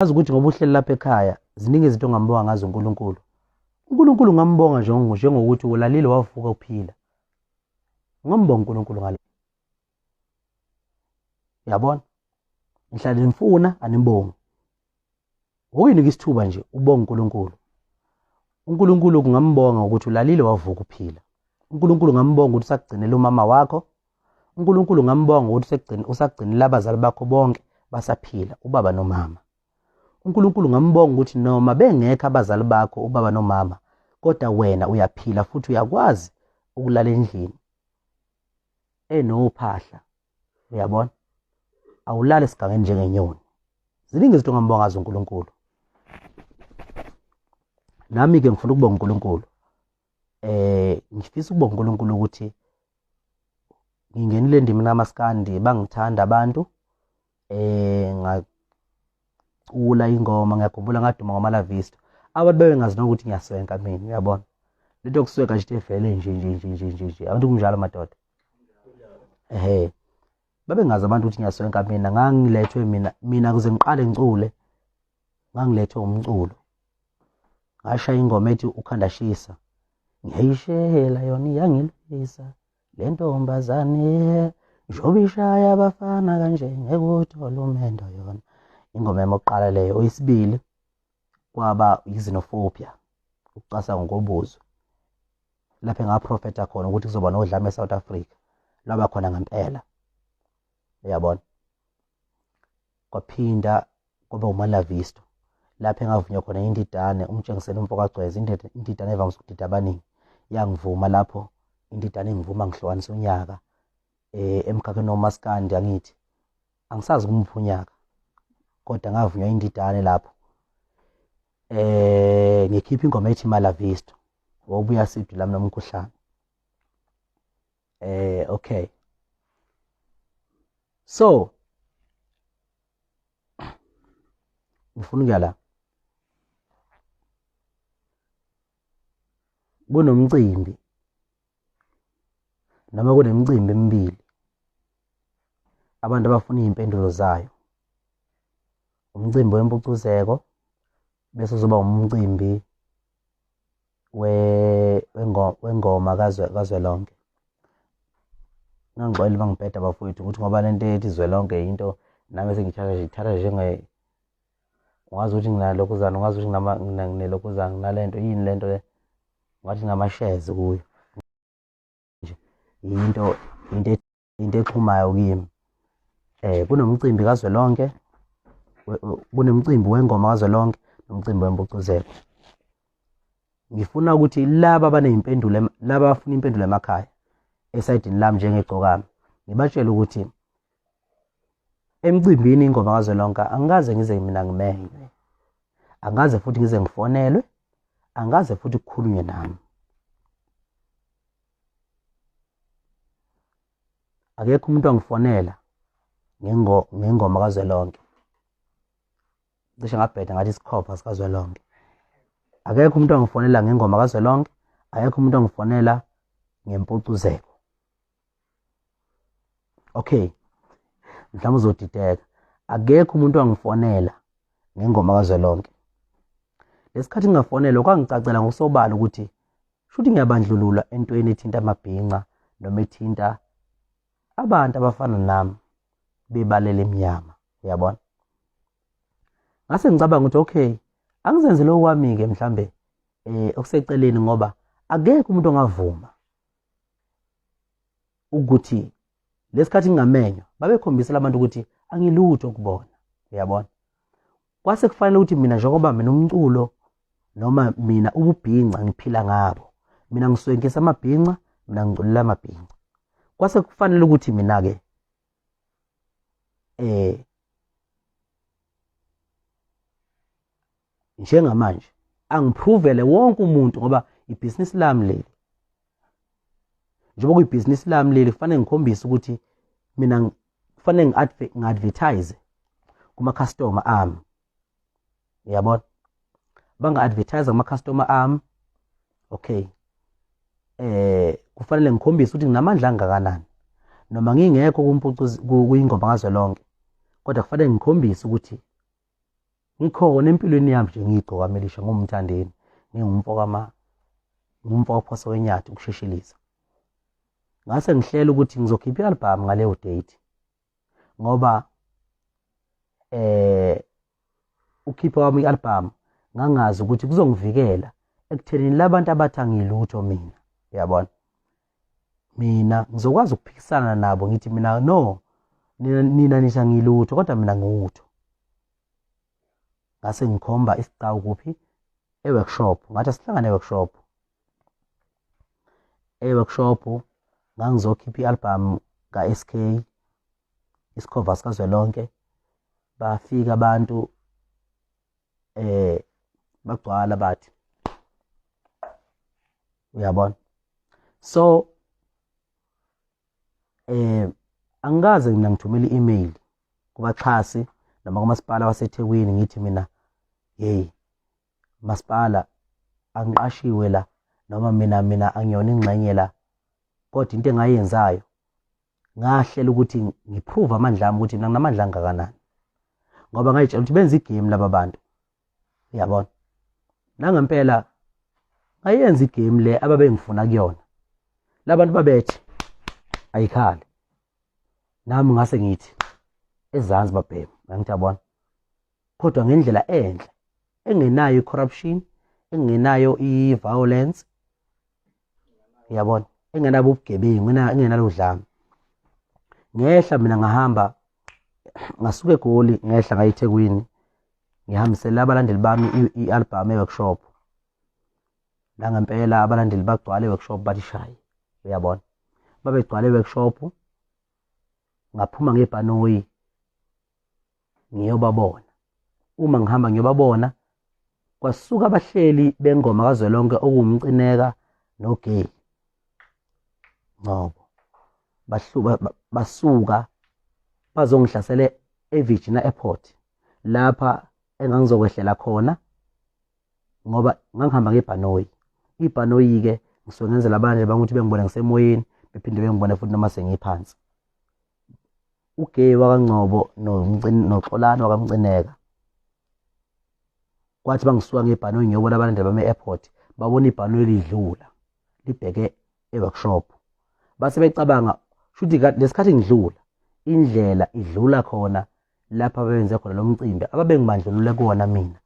Azi ukuthi ngoba uhleli lapha ekhaya ziningi izinto ongambonga ngazo uNkulunkulu. UNkulunkulu ungambonga njengokuthi ulalile wavuka uphila. Ungambonga uNkulunkulu ngalo. Yabona? Ngihlale nimfuna animbongi. Ngokuyinika isithuba nje ubonga uNkulunkulu. UNkulunkulu kungambonga ukuthi ulalile wavuka uphila. UNkulunkulu ungambonga ukuthi usakugcinela umama wakho. uNkulunkulu ngambonga ukuthi usekugcina usagcinile abazali bakho bonke basaphila ubaba nomama. uNkulunkulu ngambonga ukuthi noma bengekho abazali bakho ubaba nomama kodwa wena uyaphila futhi uyakwazi ukulala endlini enophahla uyabona awulali esigangeni njengenyoni ziningi izinto ongambonga ngazo uNkulunkulu nami ke ngifuna ukubonga uNkulunkulu ngifisa ukubonga uNkulunkulu ukuthi ngingenile endimeni kamaskandi bangithanda abantu ngacula ingoma ngiyakhumbula ngaduma ngomalavisto abantu bebengazi nokuthi ngiyaswenka mina uyabona lento yokuswenka nje evele nje nje nje nje nje nje abantu kunjalo madoda ehe babengazi abantu ukuthi ngiyaswenka mina ngangilethwe mina mina kuze ngiqale ngicule ngangilethwe umculo ngashaya ingoma ethi ukhanda shisa ngiyayishela yona iyangilwisa le ntombazane njengoba ishaya abafana kanje ngeke uthole umendo yona ingoma yami yokuqala leyo oyisibili kwaba yixenophobia ukucasa ngokobuzwe lapho engaprofetha khona ukuthi kuzoba nodlame eSouth Africa lwaba khona ngempela uyabona kwaphinda kwaba umalavisto lapho engavunywa khona indidane umtshengisela umfo kagcweza indidane evamise ukudida abaningi yangivuma lapho indidane ingivuma ngihlukanisa unyaka eh emkhakheni womaskandi angithi angisazi kumuphi unyaka kodwa ngavunywa indidane lapho eh ngikhipha ingoma ethi Malavisto wobuya sidu lami nomkhuhlane okay so ngifuna ukuya la kunomcimbi noma kunemicimbi emibili abantu abafuna iy'mpendulo zayo umcimbi wempucuzeko bese uzoba umcimbi wengoma kazwelonke ngangixolela bangibheda bafowethu ukuthi ngoba lento ethi zwelonke yinto nami sengithatha ngithatha njenge ungazi ukuthi nginalokhuzana ungazi ukuthi nginelokhuzana nginalento yini lento le ngathi nginama-shares kuyo nje yinto into into exhumayo kimi kunomcimbi kazwelonke kunomcimbi wengoma kazwelonke nomcimbi wempucuzeko ngifuna ukuthi laba abanezimpendulo laba abafuna impendulo emakhaya esayidini lami njengegcokama ngibatshele ukuthi emcimbini ingoma kazwelonke angikaze ngize mina ngimenywe angikaze futhi ngize ngifonelwe angikaze futhi kukhulunywe nami akekho umuntu angifonela ngengoma kazwelonke cishe ngabheda ngathi isikhopha sikazwelonke akekho umuntu angifonela ngengoma kazwelonke akekho umuntu angifonela ngempucuzeko okay mhlawumbe uzodideka akekho umuntu wangifonela ngengoma kazwelonke lesikhathi ngingafonelwa kwangicacela ngokusobala ukuthi shuthi ngiyabandlululwa entweni ethinta amabhinca noma ethinta abantu abafana nami bebalela emnyama uyabona ngase ngicabanga ukuthi okay angizenzele okwami-ke mhlambe eh okuseceleni ngoba akekho umuntu ongavuma ukuthi lesikhathi ngingamenywa babekhombisa labantu ukuthi angilutho kubona uyabona kwase kufanele ukuthi mina njengoba mina umculo noma mina ububhinca ngiphila ngabo mina ngiswenkisa amabhinca mina ngiculela amabhinca kwase kufanele ukuthi mina ke eh njengamanje angiphrovele wonke umuntu ngoba ibhizinisi lami leli njengoba kuyibhizinisi lami leli kufanele ngikhombise ukuthi mina kufanele ngi-advertise kuma-customer ami uyabona banga-advertise kuma-customer ami okay kufanele ngikhombise ukuthi nginamandla angakanani noma ngingekho kumpucuzi kuyingoma kazwelonke kodwa kufanele ngikhombise ukuthi Ngikhona empilweni yami nje ngiyigcokama elisha ngumthandeni ngingumfo kama ngumfo waphosa wenyathi ukushesheliza. Ngase ngihlela ukuthi ngizokhipha i-album ngaleyo date ngoba eh ukhipha kwami i-album ngangazi ukuthi kuzongivikela ekuthenini labantu abathi angilutho mina uyabona mina ngizokwazi ukuphikisana nabo ngithi mina no nina nina nisha ngilutho kodwa mina ngiwutho ngase ngikhomba isigcawu kuphi e-workshop ngathi asihlangane e-workshop e-workshop ngangizokhipha i-album ka-SK isikhova sikazwelonke bafika abantu eh bagcwala bathi uyabona so eh angikaze mina ngithumele i-email kubaxhasi noma kumasipala waseThekwini ngithi mina hey masipala angiqashiwe la noma mina mina angiyona ingxenye la kodwa into engayenzayo ngahlela ukuthi ngiprove amandla ami ukuthi mina nginamandla angakanani ngoba ngayitshela ukuthi benza igame laba bantu uyabona nangempela ngayenza igame le ababengifuna kuyona labantu babethi ayikhali nami ngase ngithi ezansi babhemu ngithi yabona kodwa ngendlela enhle engenayo i-corruption engenayo i-violence uyabona engenabo ubugebengu engenalo udlame ngehla mina ngahamba ngasuka egoli ngehla ngaye ethekwini ngihambisele abalandeli bami i-album e-workshop nangempela abalandeli bagcwale e-workshop bathi shayi uyabona babegcwale e-workshop ngaphuma ngebhanoyi ngiyobabona uma ngihamba ngiyobabona kwasuka abahleli bengoma kazwelonke okuwumcineka nogay Ngcobo bahluba basuka bazongihlasela eVirginia Airport lapha engangizokwehlela khona ngoba ngangihamba ngebhanoyi ibhanoyi-ke ngisuke ngenzela abanye bangukuthi bengibone ngisemoyeni bephinde bengibone futhi noma sengiphansi uGay wakaNgcobo noXolani wakaMcineka kwathi bangisuka ngebhanoyi ngiyobona abalandeli bami e-airport babona ibhanoyi lidlula libheke e-workshop base becabanga shuthi lesikhathi ngidlula indlela idlula khona lapha ababenze khona lo mcimbi ababengibandlulule kuwona mina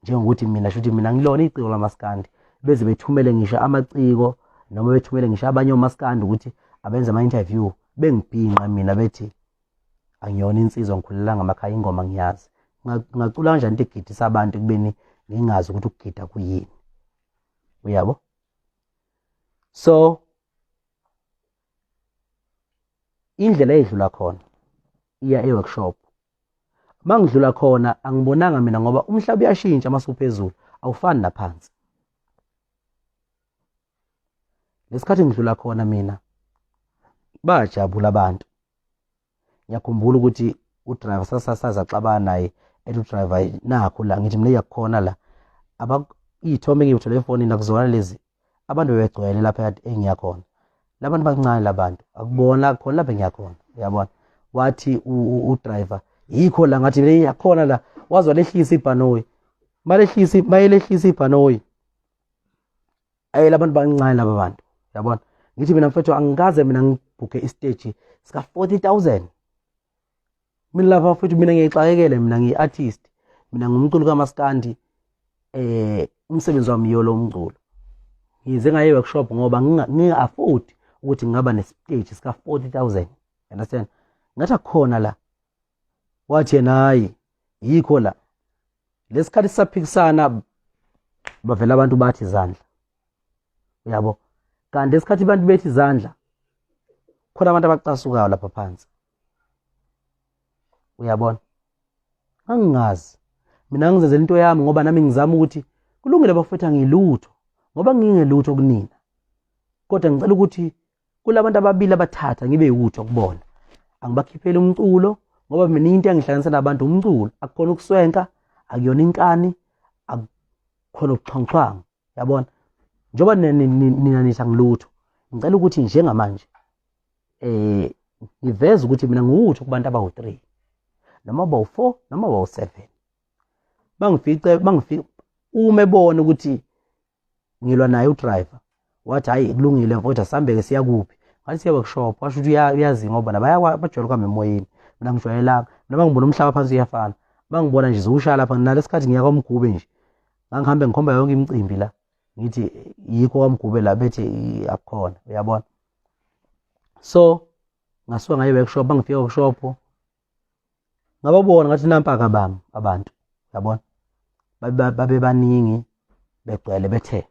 njengokuthi mina shuthi mina ngilona iciko lamaskandi beze bethumele ngisho amaciko noma bethumele ngisho abanye omaskandi ukuthi abenze ama-interview bengibhinqa mina bethi angiyona insizwa ngikhulela ngamakhaya ingoma ngiyazi ngacula kanjani into egidisa abantu ekubeni ngingazi ukuthi ukugida kuyini uyabo so indlela edlula khona iya e-workshop mangidlula khona angibonanga mina ngoba umhlaba uyashintsha masuphezulu awufani naphansi lesikhathi ngidlula khona mina bajabula abantu ngiyakhumbula ukuthi udriver sasasaza xabana naye ethi udriver nakho la ngithi mina iyakhona la iy'thombe engiyithole efonini akuzona lezi abantu bebegcwele lapha kade engiyakhona labantu bancane labantu akubona khona lapha engiyakhona uyabona wathi udriver yikho la ngathi mina iyakhona la waze walehlisa ibhanoyi malehlisa mayelehlisa ibhanoyi ayi labantu bancane laba bantu uyabona ngithi mina mfethu angikaze mina ngibhukhe isiteji sika 40000 mina lapha futhi mina ngiyixakekele mina ngiyi-artist mina ngumculi kamaskandi eh umsebenzi wami yiyo lo mculo ngize ngaye workshop ngoba nginga-afford ukuthi ngingaba nesiteji sika 40000 understand ngathi akukhona la wathi yena hayi yikho la lesikhathi sisaphikisana bavela abantu bathi izandla uyabo kanti esikhathi abantu bethi izandla khona abantu abacasukayo lapha phansi uyabona angingazi mina ngizenzela into yami ngoba nami ngizama ukuthi kulungile bafethu angilutho ngoba ngingelutho kunina kodwa ngicela ukuthi kulabantu ababili abathatha ngibe yutho kubona angibakhipheli umculo ngoba mina into engihlanganisa nabantu umculo akukhona ukuswenka akuyona inkani akukhona ubuxhwanguxhwangu yabona njengoba nina nithi angilutho ngicela ukuthi njengamanje eh ngiveze ukuthi mina ngiwutho kubantu abawu-3 noma bawu-4 noma bawu-7. Bangifice bangifika uma ebona ukuthi ngilwa naye udriver wathi hayi kulungile mfowethu asihambeke siya kuphi ngathi siya workshop washo ukuthi uyazi ngoba nabaya bajwayele ukuhamba emoyeni mina ngijwayelanga mina bangibona umhlaba phansi uyafana bangibona nje ziwushaya lapha nalesikhathi ngiya kwamgube nje ngangihambe ngikhomba yonke imicimbi la ngithi yikho kwamgube la bethi akukhona uyabona so ngasuka ngaye workshop bangifika workshop ngababona ngathi nampa kabami abantu yabona babe baningi begcwele bethe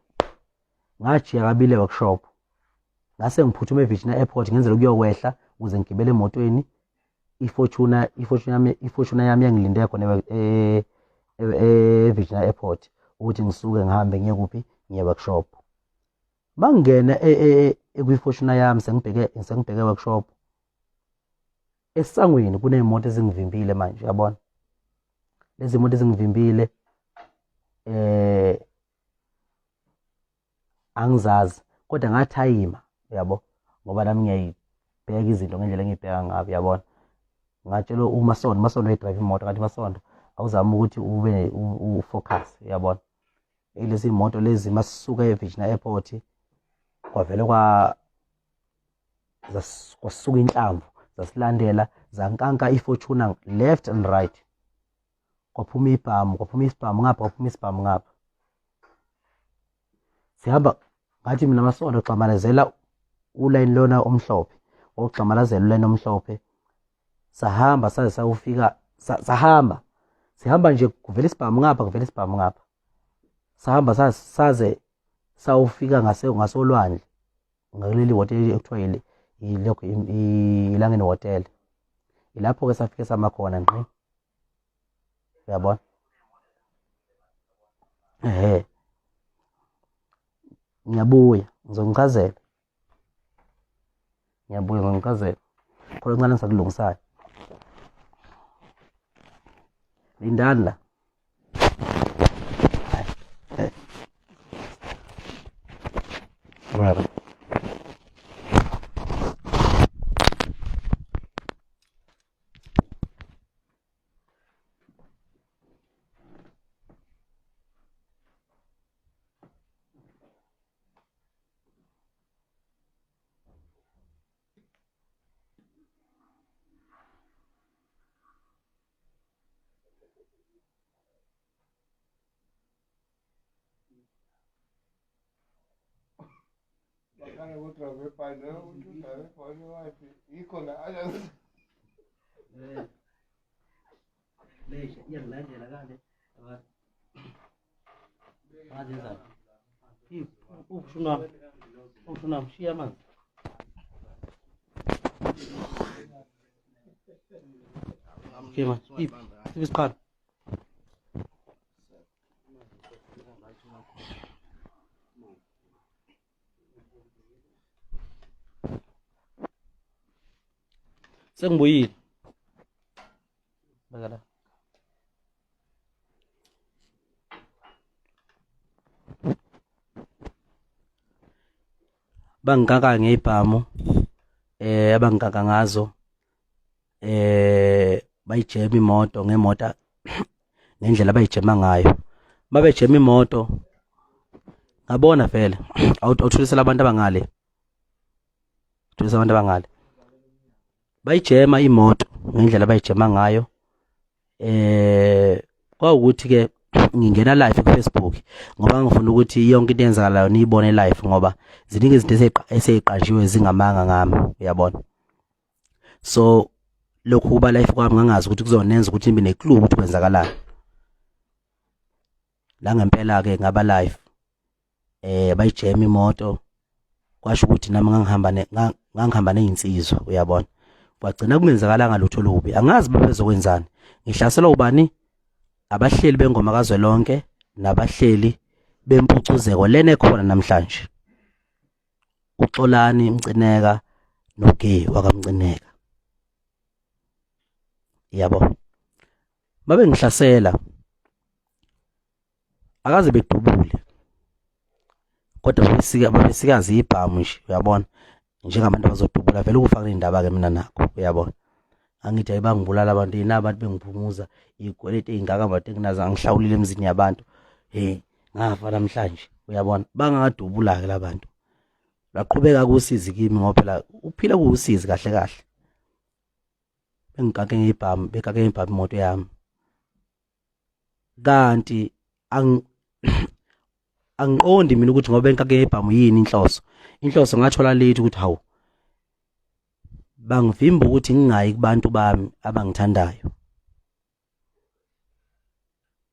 ngajiya kabile workshop ngase ngiphuthuma eVirginia Airport ngenzela ukuyokwehla ukuze ngigibele emotweni iFortuner iFortuner yami iFortuner yami yangilinde khona eVirginia Airport ukuthi ngisuke ngihambe ngiye kuphi ngiye workshop mangingena kwi-Fortuner yami sengibheke sengibheke workshop esangweni kuney'moto ezingivimbile manje uyabona lezi moto ezingivimbile eh angizazi kodwa ngathayima uyabo ngoba nami ngiyayibheka izinto ngendlela engiyibheka ngayo uyabona ngatshela umasondo umasondo uyayidrayiva imoto ngathi masondo awuzame ukuthi ube ufocus uyabona ilezi moto lezi masisuka eVirginia Airport kwavele kwa kwasuka inhlamvu zasilandela zankanka iFortuner left and right kwaphuma ibhamu kwaphuma isibhamu ngapha kwaphuma isibhamu ngapha sihamba ngathi mina masondo gxamalazela ulayini lona omhlophe wawugxamalazela ulayini omhlophe sahamba saze sayofika sahamba sihamba nje kuvela isibhamu ngapha kuvela isibhamu ngapha sahamba saze sawufika ngase ngasolwandle ngakuleli hotela ekuthiwa yilokhu ilangeni hotel ilapho-ke safike sama khona ngqi uyabona ehe ngiyabuya ngizongichazela ngiyabuya ngizongichazela khona okuncane engisakulungisayo lindani la Right. Bakara udrave pano, udrave pano wathi yikho la. Leisha iyangilandela kanje. Ngazi enzani? Ushuna ushuna shiya amanzi. Okay man, iphi? Siphi isiqalo? Sengibuyile. Beka la. Bangikaka ngey'bhamu eh abangikaka ngazo eh bayijema imoto ngemoto ngendlela abayijema ngayo babejema imoto ngabona vele awuthulisela abantu abangale thulisa abantu abangale bayijema imoto ngendlela abayijema ngayo eh kwawukuthi ke ngingena live ku Facebook ngoba ngifuna ukuthi yonke into eyenzakalayo niyibone live ngoba ziningi izinto eseyiqanjiwe zingamanga ngami uyabona so lokhu kuba live kwami ngangazi ukuthi kuzonenza ukuthi nibe neclue ukuthi kwenzakalani la ngempela ke ngaba live eh bayijema imoto kwasho ukuthi nami ngangihamba ngangihamba nezinsizwa uyabona kwagcina kungenzakalanga lutho lubi angazi babezokwenzani ngihlaselwa ubani abahleli bengoma kazwelonke nabahleli bempucuzeko lena ekhona namhlanje uXolani Mcineka noGay wakaMcineka yabo babengihlasela akaze bedubule kodwa babesika babesikaza ibhamu nje uyabona njengabantu abazodubula vele ukufa kule ndaba ke mina nakho uyabona Angithi hayi bangibulala abantu yini abantu bengiphumuza iy'kweleti ey'ngaka bantu enginazo angihlawulile emzini yabantu. He ngafa namhlanje uyabona bangadubula-ke la bantu. Lwaqhubeka kusizi kimi ngoba phela ukuphila kuwusizi kahle kahle. Bengikake ngebhamu bekake ngebhamu imoto yami. Kanti angiqondi mina ukuthi ngoba enkake yebhamu yini inhloso. Inhloso ngathola late ukuthi hawu bangivimba ukuthi ngingayi kubantu bami abangithandayo.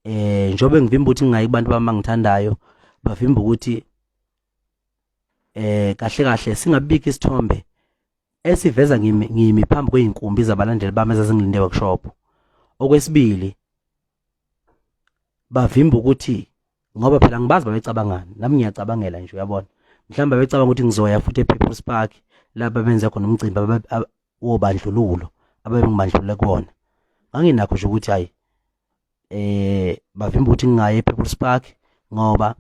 Eh njengoba ngivimba ukuthi ngingayi kubantu bami abangithandayo bavimba ukuthi eh kahle kahle singabikho isithombe esiveza ngimi ngimi phambi kweyinkumbi zabalandeli bami ezazingilinde workshop. Okwesibili bavimba ukuthi ngoba phela ngibazi babecabangani nami ngiyacabangela nje uyabona mhlawumbe babecabanga ukuthi ngizoya futhi ePeople's Park lapha benze khona umcimbi wobandlululo ababengibandlulule kuwona. Nganginakho nje ukuthi hayi eh bavimba ukuthi ngingayi ePeople's Park ngoba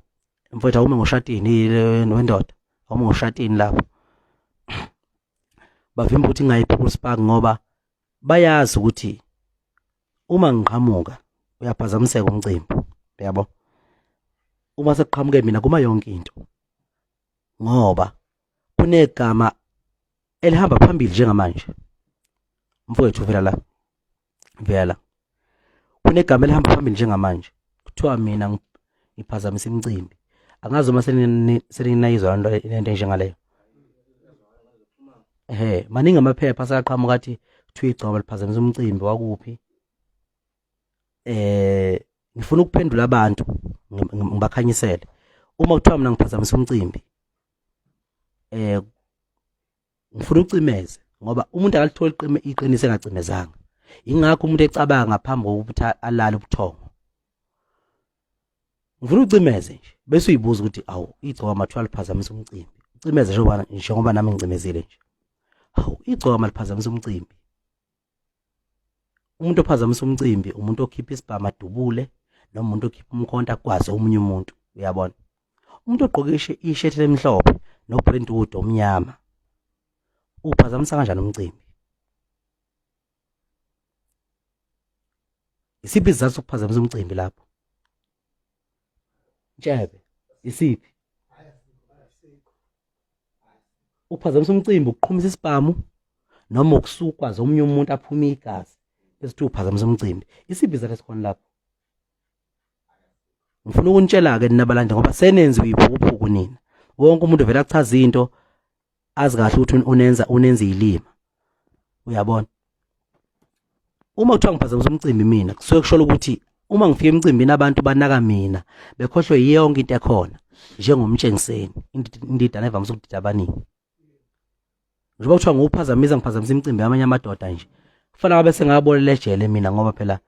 mfowethu awume ngoshatini wendoda awume ngoshatini lapho. Bavimba ukuthi ngingayi ePeople's Park ngoba bayazi ukuthi uma ngiqhamuka uyaphazamiseka umcimbi uyabo. Uma sekuqhamuke mina kuma yonke into ngoba kunegama elihamba phambili njengamanje mfowethu vela la vela la kunegama elihamba phambili njengamanje kuthiwa mina ngiphazamisa imicimbi angazi uma seninayizwa lento lento enjengaleyo ehe maningi amaphepha asaqhamuka athi kuthiwa igcobo liphazamisa umcimbi wakuphi eh ngifuna ukuphendula abantu ngibakhanyisele uma kuthiwa mina ngiphazamisa umcimbi eh ngifuna ucimeze ngoba umuntu akalitholi iqiniso engacimezanga ingakho umuntu ecabanga ngaphambi kokuthi alale ubuthongo ngifuna ucimeze nje bese uyibuza ukuthi awu igcokama kuthiwa liphazamisa umcimbi ucimeze njengoba njengoba nami ngicimezile nje hawu igcokama liphazamisa umcimbi umuntu ophazamisa umcimbi umuntu okhipha isibhamu adubule noma umuntu okhipha umkhonto agwaze omunye umuntu uyabona umuntu ogqoke ishethi lemhlophe nobrentwood omnyama uphazamisa kanjani umcimbi isiphi isizathu sokuphazamisa umcimbi lapho Ntshebe isiphi uphazamisa umcimbi ukuqhumisa isibhamu noma ukusukwa zomunye umuntu aphume igazi bese kuthiwa uphazamisa umcimbi isiphi isizathu esikhona lapho ngifuna ukunitshela-ke nina balandeli ngoba senenziwe iphukuphuku nina wonke umuntu vele achaza into azi kahle ukuthi unenza unenza izilima uyabona uma kuthiwa ngiphazamisa umcimbi mina kusuke kusho ukuthi uma ngifika emcimbini abantu banaka mina bekhohlwe yonke into ekhona njengomtshengiseni indidana evamise ukudida abaningi njengoba kuthiwa ngiwuphazamisa ngiphazamisa imicimbi yamanye amadoda nje kufanele ngabe sengabolela ejele mina ngoba phela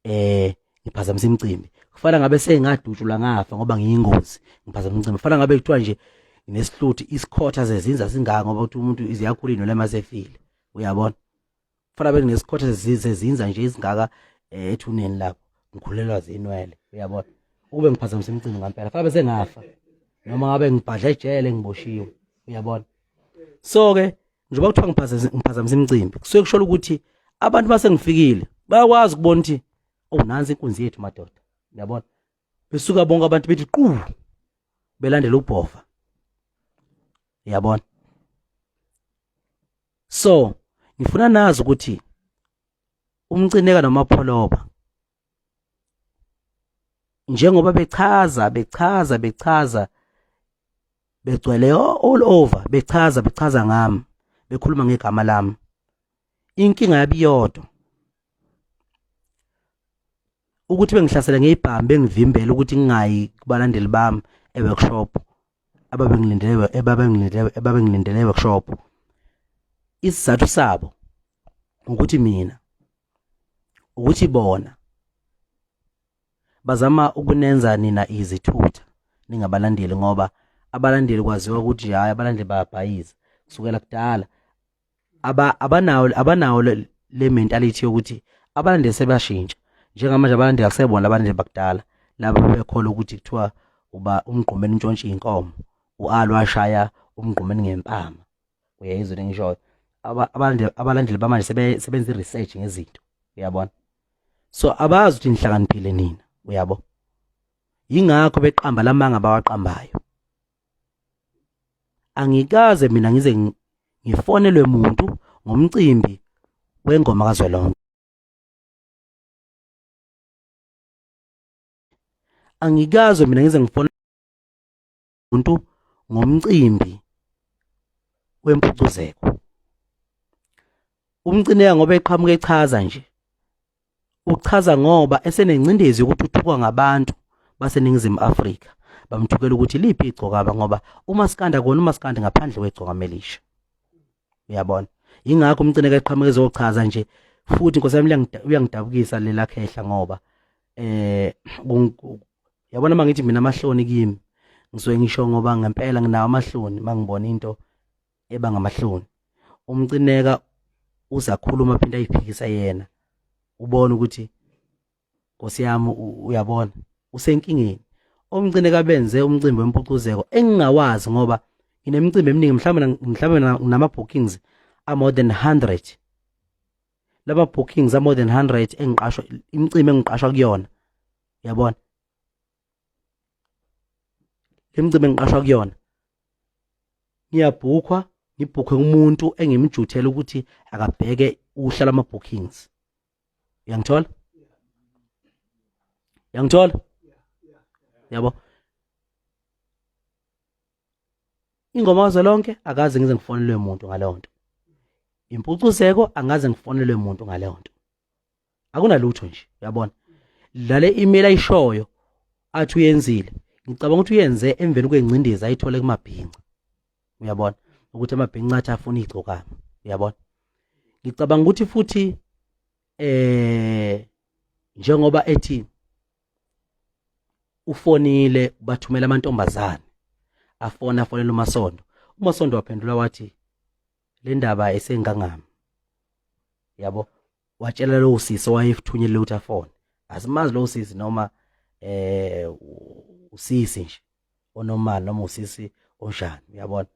eh ngiphazamisa imicimbi kufanele ngabe sengadutshulwa ngafa ngoba ngiyingozi ngiphazamisa imicimbi kufanele ngabe kuthiwa nje nginesihluthu isikhotha zezinza singaka ngoba ukuthi umuntu iziyakhula inwele masefile uyabona kufanele ngabe nginesikhotha zezinza nje izingaka eh, ethuneni lapho ngikhulelwa zinwele uyabona ukube ngiphazamisa imicimbi ngampela kufanele sengafa noma ngabe ngibhadle ejele ngiboshiwe uyabona so ke njengoba kuthiwa ngiphazamisa imicimbi kusuke kusho ukuthi abantu base ngifikile bayakwazi ukubona ukuthi oh nansi inkunzi yethu madoda uyabona besuka bonke abantu bethi qu belandela ubhova uyabona so ngifuna nazi ukuthi umcineka nomapholoba njengoba bechaza bechaza bechaza begcwele all over bechaza bechaza ngami bekhuluma ngegama lami inkinga yabiyodwa ukuthi bengihlasele ngeyibhamu bengivimbela ukuthi ngingayi kubalandeli bami e-workshop ababengilindele ebabengilindele ebabengilindele e-workshop isizathu sabo ukuthi mina ukuthi bona bazama ukunenza nina izithutha ningabalandeli ngoba abalandeli kwaziwa ukuthi hayi abalandeli bayabhayiza kusukela kudala aba abanawo abanawo le mentality yokuthi abalandeli sebashintsha njengamanje abalandeli akusebona abalandeli bakudala laba bebekholwa ukuthi kuthiwa uba umgqumeni untshontshe inkomo uAlu washaya umgqumeni ngempama uyayizwa lengishoyo Abalandeli bamanje sebenza i-research ngezinto, uyabona. So abazi ukuthi nihlakaniphile nina, uyabo. Yingakho beqamba lamanga abawaqambayo. Angikaze mina ngize ngifonelwe muntu ngomcimbi wengoma kazwelonke. Angikaze mina ngize ngifone umuntu ngomcimbi wempucuzeko. Umcineka ngoba eqhamuka echaza nje, uchaza ngoba esenengcindezi yokuthi uthukwa ngabantu baseNingizimu Afrika, bamthukela ukuthi liphi igcokama, ngoba umaskandi akona umaskandi ngaphandle kwegcokama elisha, uyabona. Yingakho umcineka eqhamuka ezochaza nje. Futhi nkosi yami, uyangidabukisa lela khehla, ngoba yabona, mangithi mina amahloni kimi, ngisuke ngisho ngoba ngempela nginawo amahloni mangibona into eba ngamahloni. Umcineka uzakhuluma phinde ayiphikisa yena, ubona ukuthi nkosi yami, uyabona usenkingeni. Omcineka benze umcimbi wempucuzeko engingawazi, ngoba nginemicimbi eminingi, mhlawumbe nginama bookings a more than 100. Lama bookings a more than 100 engiqashwa, imicimbi engiqashwa kuyona, uyabona, lemicimbi engiqashwa kuyona ngiyabhukhwa, ngibhukhwe umuntu engimjuthela ukuthi akabheke uhla lama bookings. Uyangithola? Uyangithola? Yabo, ingoma kazwelonke akaze ngize ngifonelwe umuntu ngaleyo nto. Impucuzeko angaze ngifonelwe umuntu ngaleyo nto. Akunalutho nje, uyabona. Lale email ayishoyo athi uyenzile, ngicabanga ukuthi uyenze emveni kwengcindezi ayithole kumabhinca, uyabona, ukuthi amabhinca athi afuna igcokama, uyabona. Ngicabanga ukuthi futhi njengoba ethi ufonile, bathumela amantombazane afona, afonela uMasondo, uMasondo waphendula wathi le ndaba esengangami, yabo. Watshela lowo sisi owayethunyelwe ukuthi afone, asimazi lowo sisi, noma usisi nje onomali noma usisi onjani, uyabona.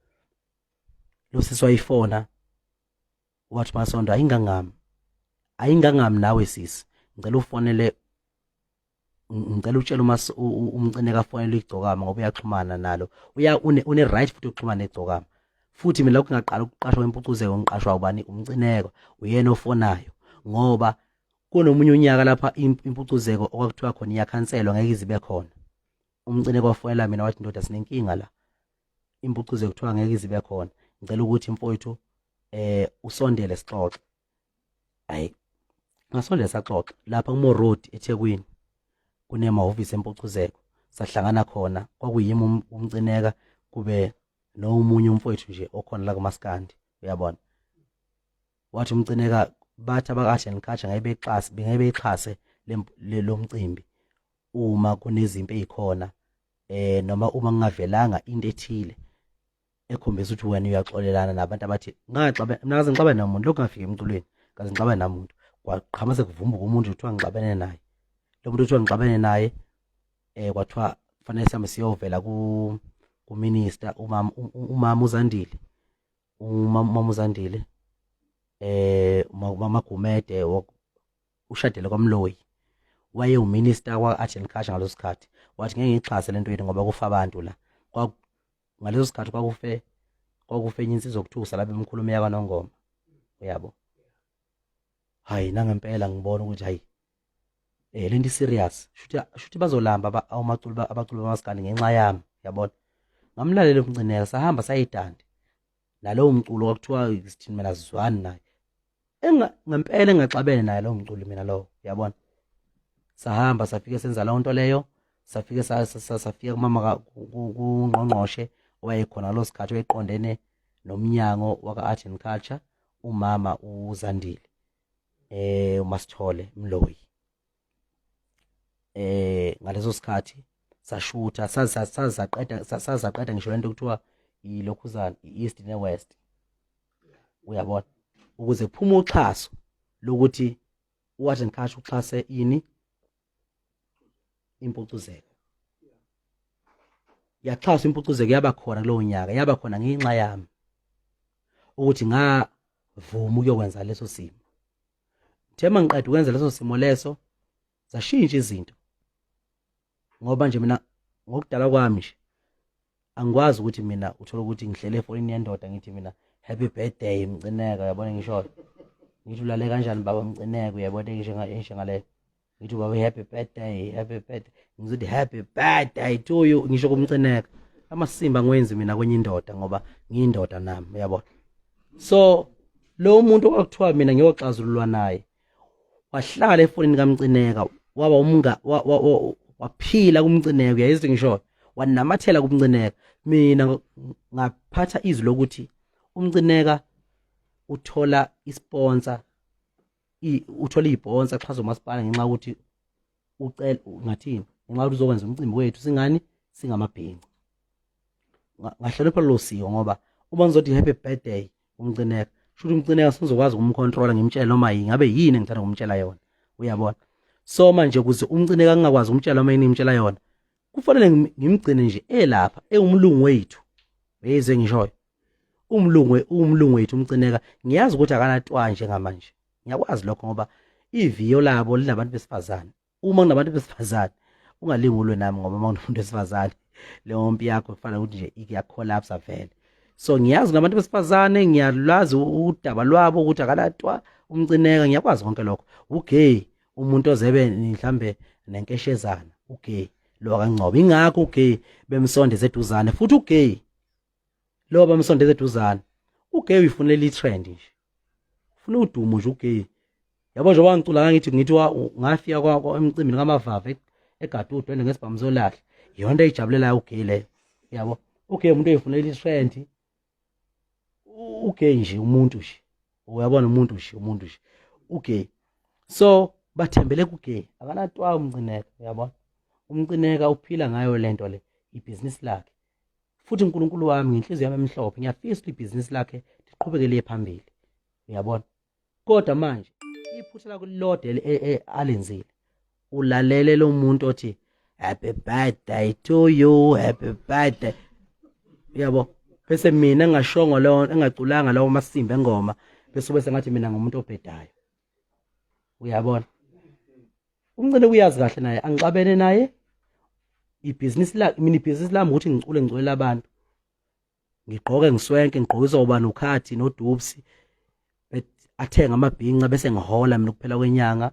Lo sisi wayifona wathi, Masondo, ayingangami, ayingangami nawe sisi, ngicela ufonele, ngicela utshele uma umcineka afonele igcokama, ngoba uyaxhumana nalo, uya une right futhi ukuxhumana negcokama. Futhi mina lokhu ngaqala ukuqashwa kwempucuzeko, ngiqashwa ubani? Umcineko, uyena ofonayo, ngoba kunomunye unyaka lapha impucuzeko okwakuthiwa khona iyakhanselwa, ngeke izibe khona. Umcineko wafonela mina wathi, ndoda, sinenkinga la, impucuzeko kuthiwa ngeke izibe khona, ngicela ukuthi mfowethu usondele sixoxe. Hayi, ngasondela saxoxa lapha kuMo Road eThekwini, kunemahhovisi empucuzeko, sahlangana khona. Kwakuyimi, umcineka, kube nomunye umfowethu nje okhona la kumaskandi, uyabona. Wathi umcineka bathi abakade ngikhatsha ngeke bexhase, bengeke beyixhase lo mcimbi uma kunezimpi ezikhona, noma uma kungavelanga into ethile ekhombisa ukuthi wena uyaxolelana nabantu abathi ngaxabene. Mina kaze ngixabane namuntu lokhu ngafika emculweni, kaze ngixabane namuntu. Kwaqhama sekuvumbuka umuntu kuthiwa ngixabene naye. Lo muntu kuthiwa ngixabene naye, kwathiwa kufanele sihambe siyovela ku minister, umama uZandile, umama uZandile umama Gumede, ushadele kwaMloyi, waye uminister kwa Art and Culture ngaleso sikhathi. Wathi ngeke ngixhase lento yethu ngoba kufa abantu la. Ngaleso sikhathi kwakufe enye insizwa okuthusa lapha emkhulume yakwaNongoma, uyabo. Hayi, nangempela ngibona ukuthi hayi, lento serious, shuthi bazolamba abaculi abaculi bamaskandi ngenxa yami, yabona. Ngamlalela umcineka, sahamba sayidandi nalowo mculo kwakuthiwa sithini, mina sizwani naye ngempela, engaxabene naye lowo mculi mina lowo, uyabona. Sahamba safike senza leyo nto leyo, safike safika kumama kungqongqoshe owayekhona ngalo sikhathi, owayeqondene nomnyango waka-art and culture, umama uZandile uMasithole Mloyi. Ngaleso sikhathi sashutha, sazaqeda, sazaqeda ngisho lento kuthiwa ilokhuzana i-East ne-West, uyabona, ukuze kuphume uxhaso lokuthi u-Art and Culture uxhase ini, impucuzeko. Yaxhaswa impucuzeko, yaba khona kulowo nyaka, yaba khona ngenxa yami ukuthi nga Vuma ukuyokwenza leso simo. Ngithe mangiqeda ukwenza leso simo leso zashintsha izinto. Ngoba nje mina ngokudala kwami nje angikwazi ukuthi mina uthole ukuthi ngihlele efonini yendoda ngithi mina happy birthday Mcineka, uyabona ngisho ngithi ulale kanjani baba Mcineka, uyabona ngisho ngisho ngaleyo ngithi baba happy birthday, happy birthday, ngizothi happy birthday to you ngisho kumcineka. Amasimba ngwenzi mina kwenye indoda ngoba ngiyindoda nami, uyabona. So lo muntu okwakuthiwa mina ngiyoxazululwa naye wahlala efonini kaMcineka, waba umnga waphila kuMcineka, uyayizwa ngisho, wanamathela kuMcineka. Mina ngaphatha izwi lokuthi uMcineka uthola isponsor, uthola ibhonsa axhasa umasipala ngenxa yokuthi ucela ngathini, ngenxa yokuthi uzokwenza umcimbi wethu singani singamabhinci. Ngahlonipha lolo siko ngoba uma ngizothi happy birthday uMcineka, shuthi uMcineka sengizokwazi ukumcontrola ngimtshele noma yini, ngabe yini engithanda ukumtshela yona, uyabona. So manje ukuze uMcineka ngingakwazi ukumtshela noma yini ngimtshela yona, kufanele ngimgcine nje elapha ewumlungu wethu, uyezwe ngishoyo, umlungu umlungu wethu uMcineka. Ngiyazi ukuthi akanatwa njengamanje, ngiyakwazi lokho ngoba iviyo labo linabantu besifazane. Uma kunabantu besifazane ungalingi ulwe nami, ngoba uma kunomuntu wesifazane leyo mpi yakho kufanele ukuthi nje iyacollapse vele. So ngiyazi nabantu besifazane, ngiyalwazi udaba lwabo ukuthi akalatwa uMcineka, ngiyakwazi konke lokho. Ugay umuntu ozebe mhlambe nenkeshezana, ugay lo kaNgcobo, ingakho ugay bemsondeze eduzane, futhi ugay lo bamsondeze eduzane. Ugay uyifunela i-trend nje, ufuna udumo nje ugay, yabo. Njengoba ngicula ngithi ngafika emcimbini kaMavava egade udwendwe ngesibhamu solahla, iyona into eyijabulelayo ugay leyo, yabo. Ugay umuntu oyifunela i-trend, ugay nje umuntu nje, uyabona, umuntu nje, umuntu nje ugay. So bathembele kugay, akanatwa uMcineka, uyabona. UMcineka uphila ngayo lento le, ibhizinisi lakhe. Futhi uNkulunkulu wami, ngenhliziyo yami emhlophe, ngiyafisa ukuthi ibhizinisi lakhe liqhubeke liye phambili, uyabona. Kodwa manje iphutha lakho lilodwa alenzile, ulalele lo muntu othi happy birthday to you, happy birthday, yabo, bese mina engashongo leyo, engaculanga lawo masimba engoma, bese bese ngathi mina ngumuntu obhedayo, uyabona. Umncane uyazi kahle naye angixabene naye, ibhizinisi la mina, ibhizinisi lami ukuthi ngicule, ngiculela abantu, ngigqoke ngiswenke, ngigqokiswa ubani, ukhathi noDupsi, athenga amabhinca bese ngihola mina kuphela kwenyanga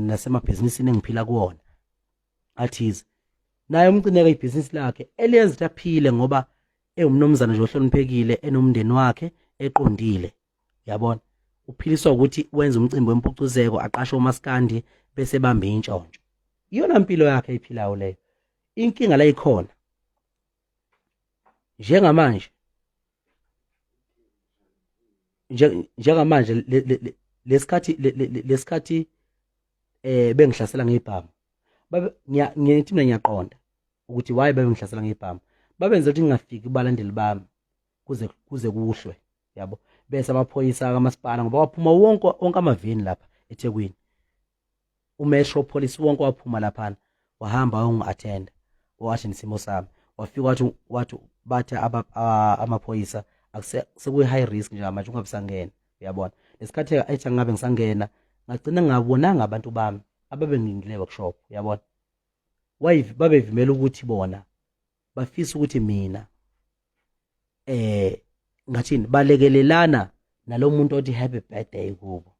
nasemabhizinisini engiphila kuwona athize. Naye uMcineka ibhizinisi lakhe eliyenza ukuthi aphile ngoba ewumnumzane nje ohloniphekile, enomndeni wakhe eqondile, yabona. Uphiliswa ukuthi wenza umcimbi wempucuzeko, aqashe umaskandi bese bambe intshontsho, iyona mpilo yakhe ayiphilayo leyo. Inkinga la ikhona njengamanje, njengamanje lesikhathi lesikhathi bengihlasela ngebhamu, babe ngithi mina ngiyaqonda ukuthi why bebengihlasela ngebhamu. Babenza ukuthi ngingafiki kubalandeli bami kuze kuhlwe, yabo, bese amaphoyisa kamasipala, ngoba waphuma wonke onke amaveni lapha eThekwini, umetro police wonke waphuma laphana, wahamba wayongi-attenda, wathi nesimo sami, wafika wathi bathi amaphoyisa sekuyi-high risk njengamanje, ungabe usangena, uyabona. Lesikhathi ethi angabe ngisangena, ngagcina ngingabonanga abantu bami ababengilindile workshop, uyabona. Babevimela ukuthi bona bafisa ukuthi mina ngathini, balekelelana nalomuntu othi happy birthday kubo,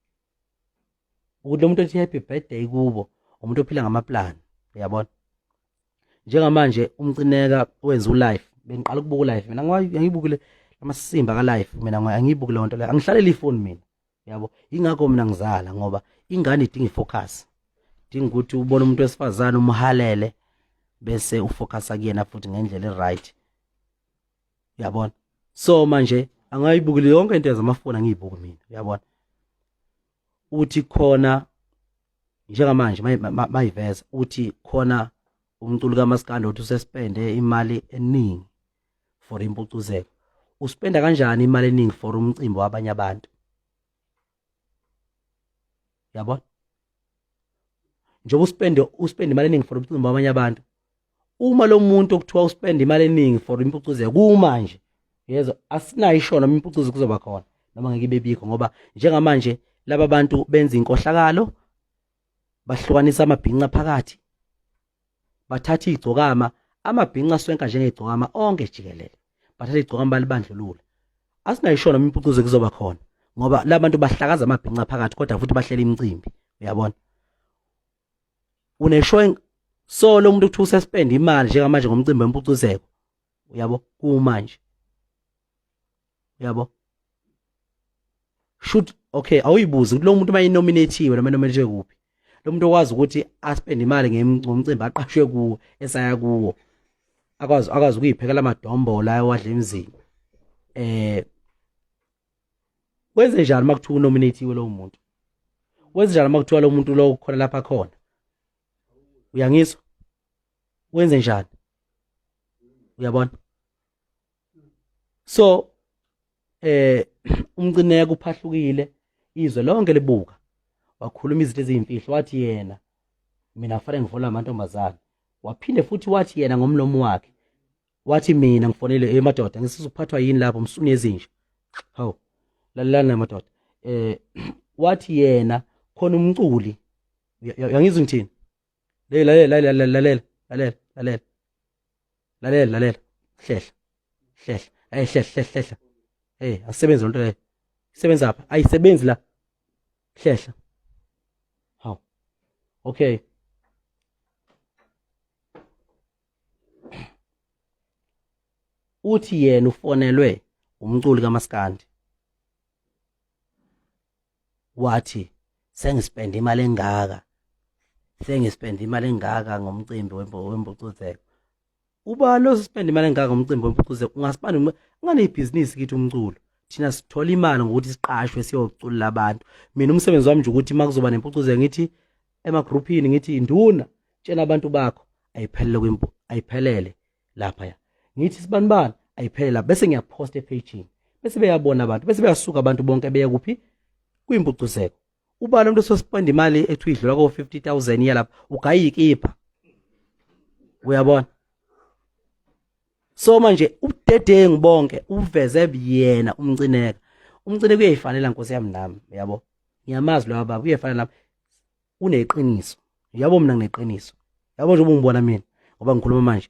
ukuthi lo muntu othi happy birthday kubo umuntu ophila ngamaplan, uyabona. Njengamanje uMcineka wenza ulife, bengiqala ukubuka ulife mina, angiyibukile amasimba ka life mina, angiyibuki leyo nto leyo, angihlaleli ifoni mina, yabo. Ingakho mina ngizala ngoba ingane idinga ifocus, idinga ukuthi ubone umuntu wesifazane umhalele bese ufocusa kuyena futhi ngendlela eright, uyabona. So manje angayibukeli yonke into yazamafoni, angiyibuki mina, uyabona. Uthi khona njengamanje mayiveza uthi khona umculo kaMaskandi uthi usespende imali eningi for impucuzeko. Uspenda kanjani imali eningi for umcimbi wabanye abantu, yabona? Njengoba uspende imali eningi for umcimbi wabanye abantu, uma lo muntu okuthiwa uspende imali eningi for impucuzeko kumanje, yezwa, asinayo isho noma impucuzo kuzoba khona. noma ngeke ibe bikho ngoba njengamanje laba bantu benza inkohlakalo bahlukanisa amabhinca phakathi bathatha igcokama amabhinca aswenka njengegcokama onke jikelele bathatha igcokama balibandlulula asinayisho noma impucuzo kuzoba khona ngoba labantu bahlakaza amabhinca phakathi kodwa futhi bahlela imicimbi uyabona uneshow so lo muntu kuthiwa usespend imali njengamanje ngomcimbi wempucuzeko uyabo kumanje uyabo shoot okay awuyibuzi ukuthi lo muntu uma inominathiwe noma inominathiwe kuphi lo muntu okwazi ukuthi aspend imali ngomcimbi aqashwe kuwo esaya kuwo akwazi akwazi ukuyiphekela amadombolo ayowadla emzini eh wenze njani uma kuthiwa unominathiwe lowo muntu wenze njani uma kuthiwa lo muntu lowo khona lapha khona uyangizwa wenze njani uyabona so eh umcineka uphahlukile izwe lonke libuka wakhuluma izinto eziyimfihlo wathi yena mina kufanele ngifonele amantombazane waphinde futhi wathi yena ngomlomo wakhe wathi mina ngifonele emadoda ngisiza ukuphathwa yini lapho msuni ezinja hawu lalelani madoda eh wathi yena khona umculi uyangizwa ngithini lalela lalela lalela lalela lalela lalela lalela hlehla hlehla hey hlehla hlehla hlehla hey asebenzi lonto leyo isebenza apha ayisebenzi la hlehla hawu okay uthi yena ufonelwe umculi kaMaskandi wathi sengispende imali engaka sengispende imali engaka ngomcimbi wempucuzeko uba lo sispende imali engaka ngomcimbi wempucuzeko ungaspanda unganebhizinisi kithi umculo thina sithola imali ngokuthi siqashwe siyoculela abantu mina umsebenzi wami nje ukuthi uma kuzoba nempucuzeko ngithi emagruphini ngithi induna tshela abantu bakho ayiphelele kwimpu ayiphelele lapha ya ngithi sibanibani ayiphelele lapha bese ngiyaphosta ephejini bese beyabona abantu bese beyasuka abantu bonke beya kuphi kwimpucuzeko ubala umuntu ososipenda imali ethu idlula ko 50000 iya lapha ugayikipha uyabona so manje ubudedengu bonke uveze yena umcineka umcineka uyayifanela nkosi yami nami uyabo ngiyamazi lo baba uyayifanela nami uneqiniso yabo mina ngineqiniso yabo nje ubungibona mina ngoba ngikhuluma manje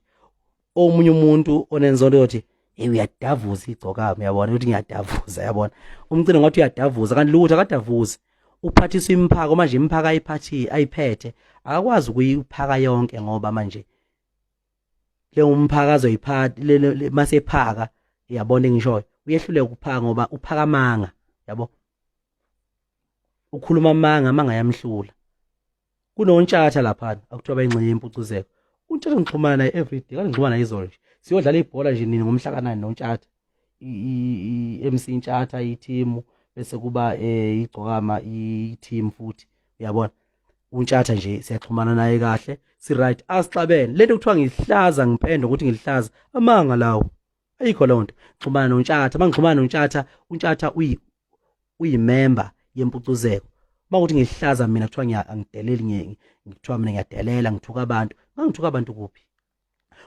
omunye umuntu onenzondo yothi hey uyadavuza igcokama uyabona ukuthi ngiyadavuza yabona umcino ngathi uyadavuza kanti lutho akadavuzi uphathiswa imphako manje imphaka ayiphathi ayiphethe akakwazi ukuyiphaka yonke ngoba manje le umphaka azoyiphatha masephaka yabona engishoyo uyehluleka ukuphaka ngoba uphaka amanga yabo ukhuluma amanga amanga yamhlula kunontshatha lapha akuthiwa bayingxenye yempucuzeko untshatha ngixhumana naye everyday kade ngixhumana naye izolo nje siyodlala ibhola nje nini ngomhla kanani nontshatha i-MC Ntshatha i-team bese kuba eh igcokama i-team futhi uyabona untshatha nje siyaxhumana naye kahle si right asixabene lento kuthiwa ngihlaza ngipenda ukuthi ngilihlaza amanga lawo ayikho leyo nto xhumana nontshatha mangixhumana nontshatha untshatha uyi uyimember yempucuzeko makuthi ngihlaza mina kuthiwa ngiyangideleli ngithiwa mina ngiyadelela ngithuka abantu ngangithuka abantu kuphi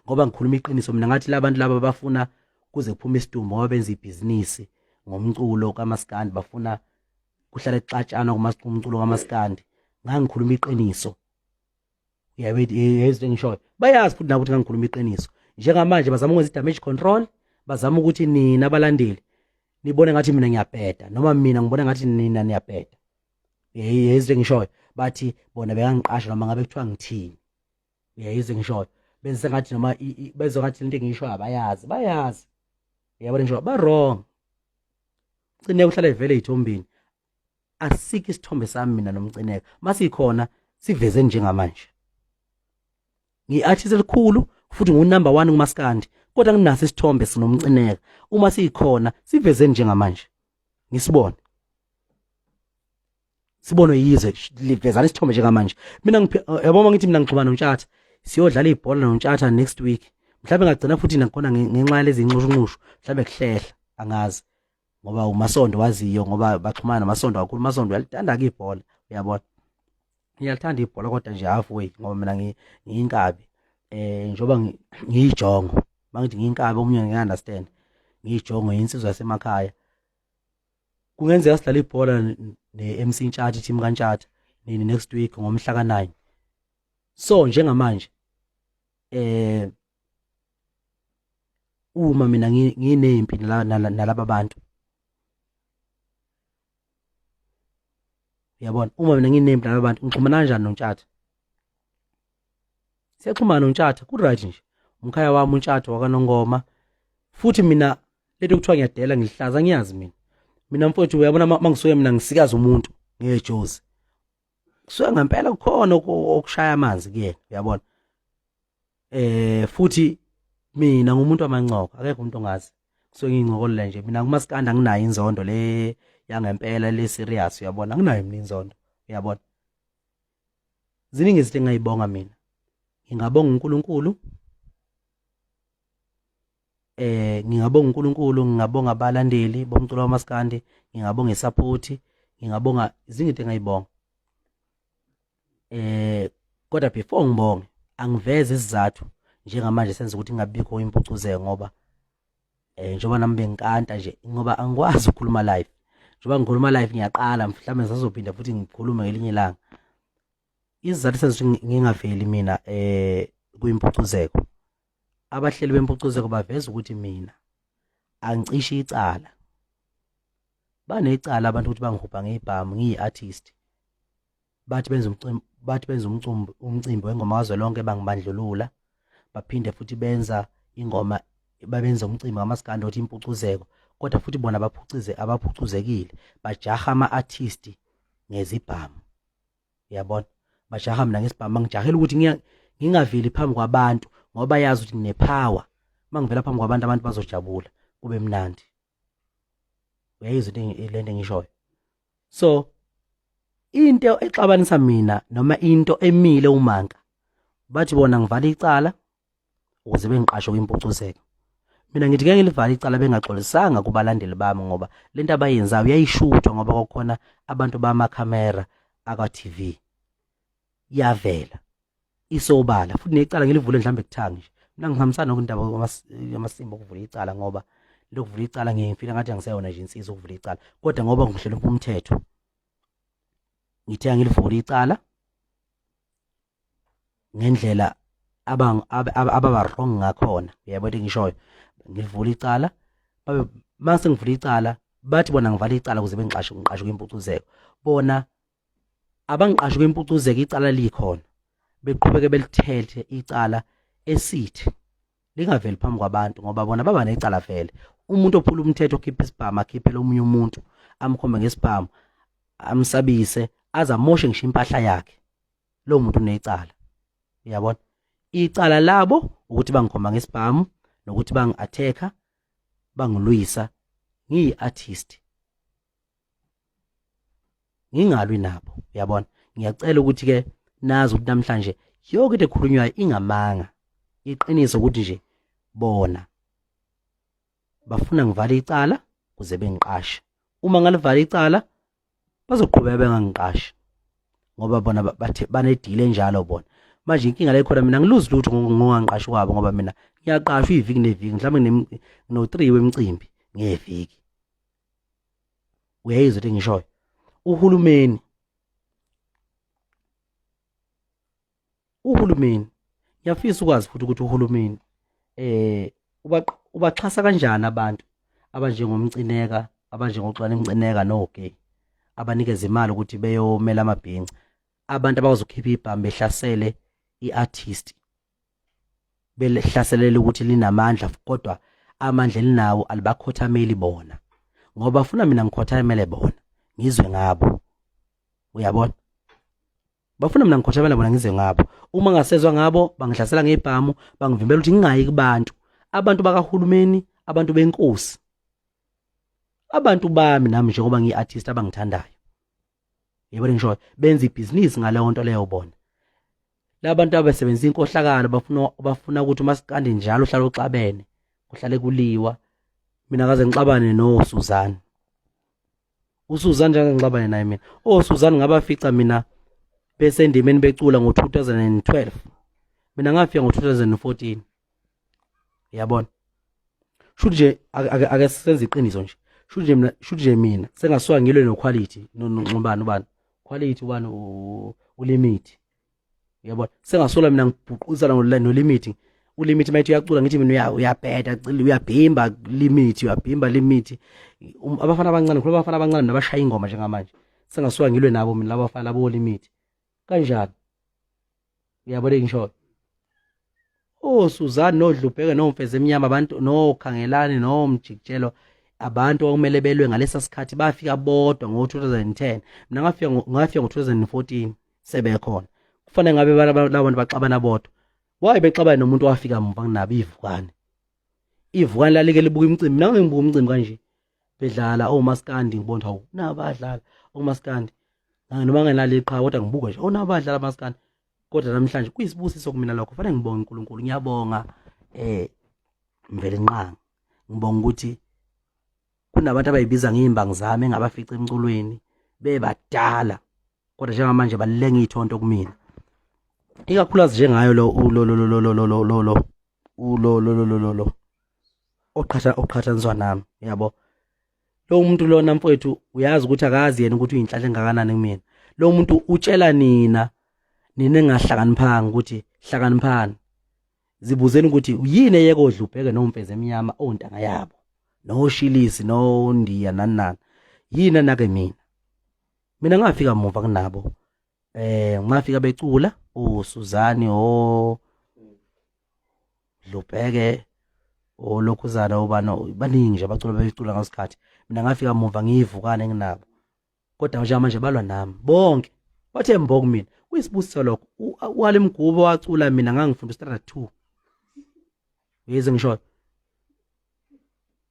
ngoba ngikhuluma iqiniso mina ngathi labantu laba bafuna kuze kuphume isidumbu ngoba benza ibhizinisi ngomculo kamaskandi bafuna kuhlale kuxatshana kumculo kamaskandi ngangikhuluma iqiniso uyayizwa engishoyo bayazi futhi nabo ukuthi ngangikhuluma iqiniso njengamanje bazama ukwenza i-damage control bazama ukuthi nina abalandeli nibone ngathi mina ngiyabheda noma mina ngibona ngathi nina niyabheda yezwe engishoyo bathi bona bekangiqasha noma ngabe kuthiwa ngithini uyayizwa engishoyo benze sengathi noma bezwe ngathi lento engishoyo abayazi bayazi uyabona ngisho ba wrong Mcineka uhlala evele ezithombeni asikho isithombe sami mina nomcineka masikhona siveze njengamanje ngi-artist elikhulu futhi ngu-number one kumaskandi kodwa nginaso isithombe sinomcineka uma sikhona siveze njengamanje ngisibone sibonwe yizwe livezana isithombe njengamanje mina yabo uma ngithi mina ngixhumana noNtshatha siyodlala ibhola noNtshatha next week mhlawumbe ngagcina futhi nakhona ngenxa yalezi nxushunxushu mhlawumbe kuhlehla angazi ngoba uMasondo waziyo ngoba baxhumana noMasondo kakhulu uMasondo uyalithanda-ke ibhola uyabona ngiyalithanda ibhola kodwa nje halfway ngoba mina ngiyinkabi eh njengoba ngiyijongo mangithi ngiyinkabi omunye ngeke understand ngiyijongo yinsizwa yasemakhaya Kungenzeka sidlale ibhola ne-MC Ntshatha, team kaNtshatha nini next week ngomhla ka-9. So njengamanje eh uma mina nginempi nalaba bantu, uyabona, uma mina nginempi nalaba bantu ngixhumana kanjani noNtshatha? Siyaxhumana noNtshatha, ku-right nje, umkhaya wami uNtshatha wakaNongoma. Futhi mina lento kuthiwa ngiyadela ngihlaza ngiyazi mina. Mina mfowethu uyabona mangisuke mina ngisikaza umuntu ngejozi, kusuke ngempela kukhona okushaya amanzi kuyena, uyabona. Futhi mina ngumuntu wamancoko, akekho umuntu ongazi, kusuke ngiyincokolela nje mina. Kumaskandi anginayo inzondo le yangempela le serious, uyabona, anginayo mina inzondo, uyabona. Ziningi izinto engingayibonga mina. Ngingabonga uNkulunkulu, ngingabonga uNkulunkulu, ngingabonga abalandeli bomculo wamaskandi, ngingabonga isupport, ngingabonga izinto engayibonga. Kodwa before ngibonge angiveze isizathu njengamanje senza ukuthi ngingabikho impucuzeko, ngoba njengoba nami bengikanta nje, ngoba angikwazi ukukhuluma live. Njengoba ngikhuluma live ngiyaqala, mhlawumbe ngisazophinda futhi ngikhulume ngelinye ilanga. Isizathu senza ukuthi ngingaveli mina kwimpucuzeko, abahleli bempucuzeko baveza ukuthi mina angicishi icala. Banecala abantu ukuthi bangihubha ngebhamu ngiyi-artist, bathi benza umcimbi, bathi benza umcimbi, umcimbi wengoma kazwelonke bangibandlulula, baphinde futhi benza ingoma, babenza umcimbi kamaskandi othi impucuzeko, kodwa futhi bona baphucize abaphucuzekile, bajaha ama-artist ngezibhamu, uyabona. Bajaha mina ngesibhamu, bangijahela ukuthi ngingaveli phambi kwabantu ngoba bayazi ukuthi nginepower. Uma ngivela phambi kwabantu, abantu bazojabula kube mnandi. Uyayizwa into lento engishoyo? So into exabanisa mina noma into emile umanka, bathi bona ngivala icala ukuze bengiqashe kwimpucuzeko. Mina ngithi ngeke ngilivale icala bengaxolisanga kubalandeli bami, ngoba lento abayenzayo yayishuthwa, ngoba kwakukhona abantu bamakhamera akwa-TV, yavela isobala. Futhi necala ngilivule mhlawumbe kuthangi nje, mina ngihambisana nokundaba yamasimba okuvula icala, ngoba lokuvula icala ngiye ngifile ngathi angiseyona nje insizwa ukuvula icala, kodwa ngoba ngihlonipha umthetho ngithe angilivule icala ngendlela ababa wrong ngakhona. Uyabona into engishoyo? Ngilivula icala, babe mase ngivula icala bathi bona ngivala icala ukuze bengiqashe, ngiqashe kwimpucuzeko. Bona abangiqashe kwimpucuzeko icala likhona, beqhubeke belithethe icala esithi lingaveli phambi kwabantu, ngoba bona baba necala vele. Umuntu ophula umthetho okhipha isibhamu akhiphele omunye umuntu, amkhombe ngesibhamu, amsabise, aze amoshe ngisho impahla yakhe, lowo muntu unecala, uyabona. Icala labo ukuthi bangikhomba ngesibhamu nokuthi bangi-attack-a, bangilwisa ngiyi-artist, ngingalwi nabo, uyabona. Ngiyacela ukuthi ke nazi ukuthi namhlanje yonke into ekhulunywayo ingamanga. Iqiniso ukuthi nje bona bafuna ngivale icala kuze bengiqashe. Uma ngalivala icala bazoqhubeka bengangiqashi, ngoba bona bathe banedile enjalo bona. Manje inkinga la ikhona, mina ngiluzi lutho ngongangiqashi kwabo, ngoba mina ngiyaqashwa iviki neviki, mhlawumbe ngino-3 wemicimbi ngeviki. Uyayizwa into engishoyo? Uhulumeni, uhulumeni, ngiyafisa ukwazi futhi ukuthi uhulumeni ubaxhasa kanjani abantu abanjengomcineka, abanjengoxwana imcineka nogay, abanikeza imali ukuthi beyomela amabhinca, abantu abazokhipha ibhamu behlasele i-artist, belihlaselela ukuthi linamandla, kodwa amandla elinawo alibakhothameli bona, ngoba bafuna mina ngikhothamele bona ngizwe ngabo, uyabona. Bafuna mina ngikhothamela bona ngizwe ngabo. Uma ngasezwa ngabo bangihlasela ngebhamu, bangivimbela ukuthi ngingayi kubantu, abantu bakahulumeni, abantu benkosi, abantu bami nami njengoba ngiyi-artist abangithandayo. Yebo, ngisho benza ibhizinisi ngaleyo nto leyo bona. Labantu abasebenzisa inkohlakalo bafuna ukuthi umasikandi njalo uhlale uxabene, kuhlale kuliwa. Mina kaze ngixabane no Suzanne. uSuzanne njalo ngixabane naye mina. OSuzanne ngabafica mina besendimeni becula ngo-2012, mina ngafika ngo-2014, uyabona. Shuthi nje ake senze iqiniso nje, Shuthi mina, shuthi nje mina sengasuka ngilwe no quality nonxubani ubani quality ubani ulimit. Uyabona? Sengasola mina ngibhuquzana no limit. Ulimit mayithi uyacula ngithi mina uyabheda uyabhimba limit uyabhimba limit. Um, abafana abancane khuluma abafana abancane nabashaya ingoma njengamanje. Sengasuka ngilwe nabo mina labafana labo limit. Kanjani? Uyabona ngisho oSuzanne noDlubheke noMfezi emnyama abantu noKhangelani noMjikijelo abantu okumele belwe ngalesa sikhathi bafika bodwa ngo-2010 mina ngafika ngafika ngo-2014 sebekhona kufanele ngabe laba bantu baxabana bodwa why bexabana nomuntu owafika muva kunabo ivukane ivukane lalike libuka imicimbi mina ngibuka umcimbi kanje bedlala omaskandi ngibona hawu nabadlala omaskandi noma ngenalo iqhawe kodwa ngibuka nje onabadlala amaskandi kodwa namhlanje kuyisibusiso kumina lokho fanele ngibonge uNkulunkulu ngiyabonga eh Mvelinqangi ngibonga ukuthi kunabantu abayibiza ngeyimbangi zami engabafica emculweni bebadala kodwa njengamanje balenga ithonto kumina ikakhulukazi njengayo lo lo lo lo lo lo lo lo ulo lo lo lo lo oqhatha oqhathaniswa nami yabo lo muntu lona mfowethu uyazi ukuthi akazi yena ukuthi uyinhlanhla engakanani kumina lo muntu utshela nina nina engahlakaniphanga ukuthi hlakaniphani zibuzeni ukuthi yini eyekodla ubheke nomfezi emnyama ontanga yabo noshilisi nondiya nani nani yini anake mina mina ngafika muva kunabo eh ngafika becula uSuzani o Dlubheke olokhuzana obani baningi nje abacula becula ngasikhathi mina ngafika muva ngiyivukane nginabo kodwa njengamanje balwa nami bonke bathe mbo kumina kuyisibusiso lokho uwale mgubo wacula mina ngangifunda standard 2 uyeze ngisho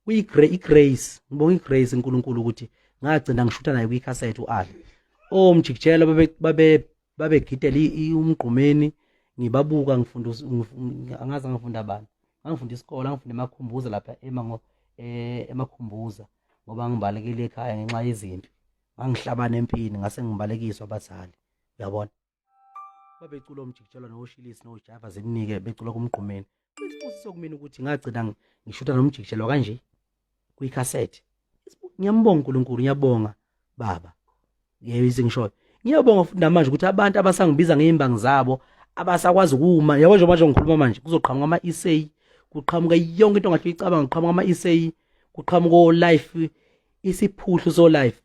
kuyi-grace ngibonga i-grace uNkulunkulu ukuthi ngagcina ngishutha naye kwi-cassette u-Ali omjikijela babe babegidela umgqumeni ngibabuka ngifunda angazi ngifunda bani ngangifunda isikole ngangifunda emakhumbuza lapha emango eh, emakhumbuza ngoba ngibalekile ekhaya ngenxa yezimpi ngangihlabana empini ngase ngibalekiswa abazali uyabona babecula omjikijelwa noshilisi nojava zimnike becula kumgqumeni isibusiso kumina ukuthi ngagcina ngishutha nomjikijelwa kanje kwikhasethi ngiyambonga uNkulunkulu ngiyabonga baba ngiyezwe ngisho ngiyabonga futhi namanje ukuthi abantu abasangibiza ngezimbangi zabo abasakwazi ukuma yabo nje manje ngikhuluma manje kuzoqhamuka ama-essay kuqhamuka yonke into ongahle uyicabanga kuqhamuka ama-essay kuqhamuka o-life isiphuhlu so-life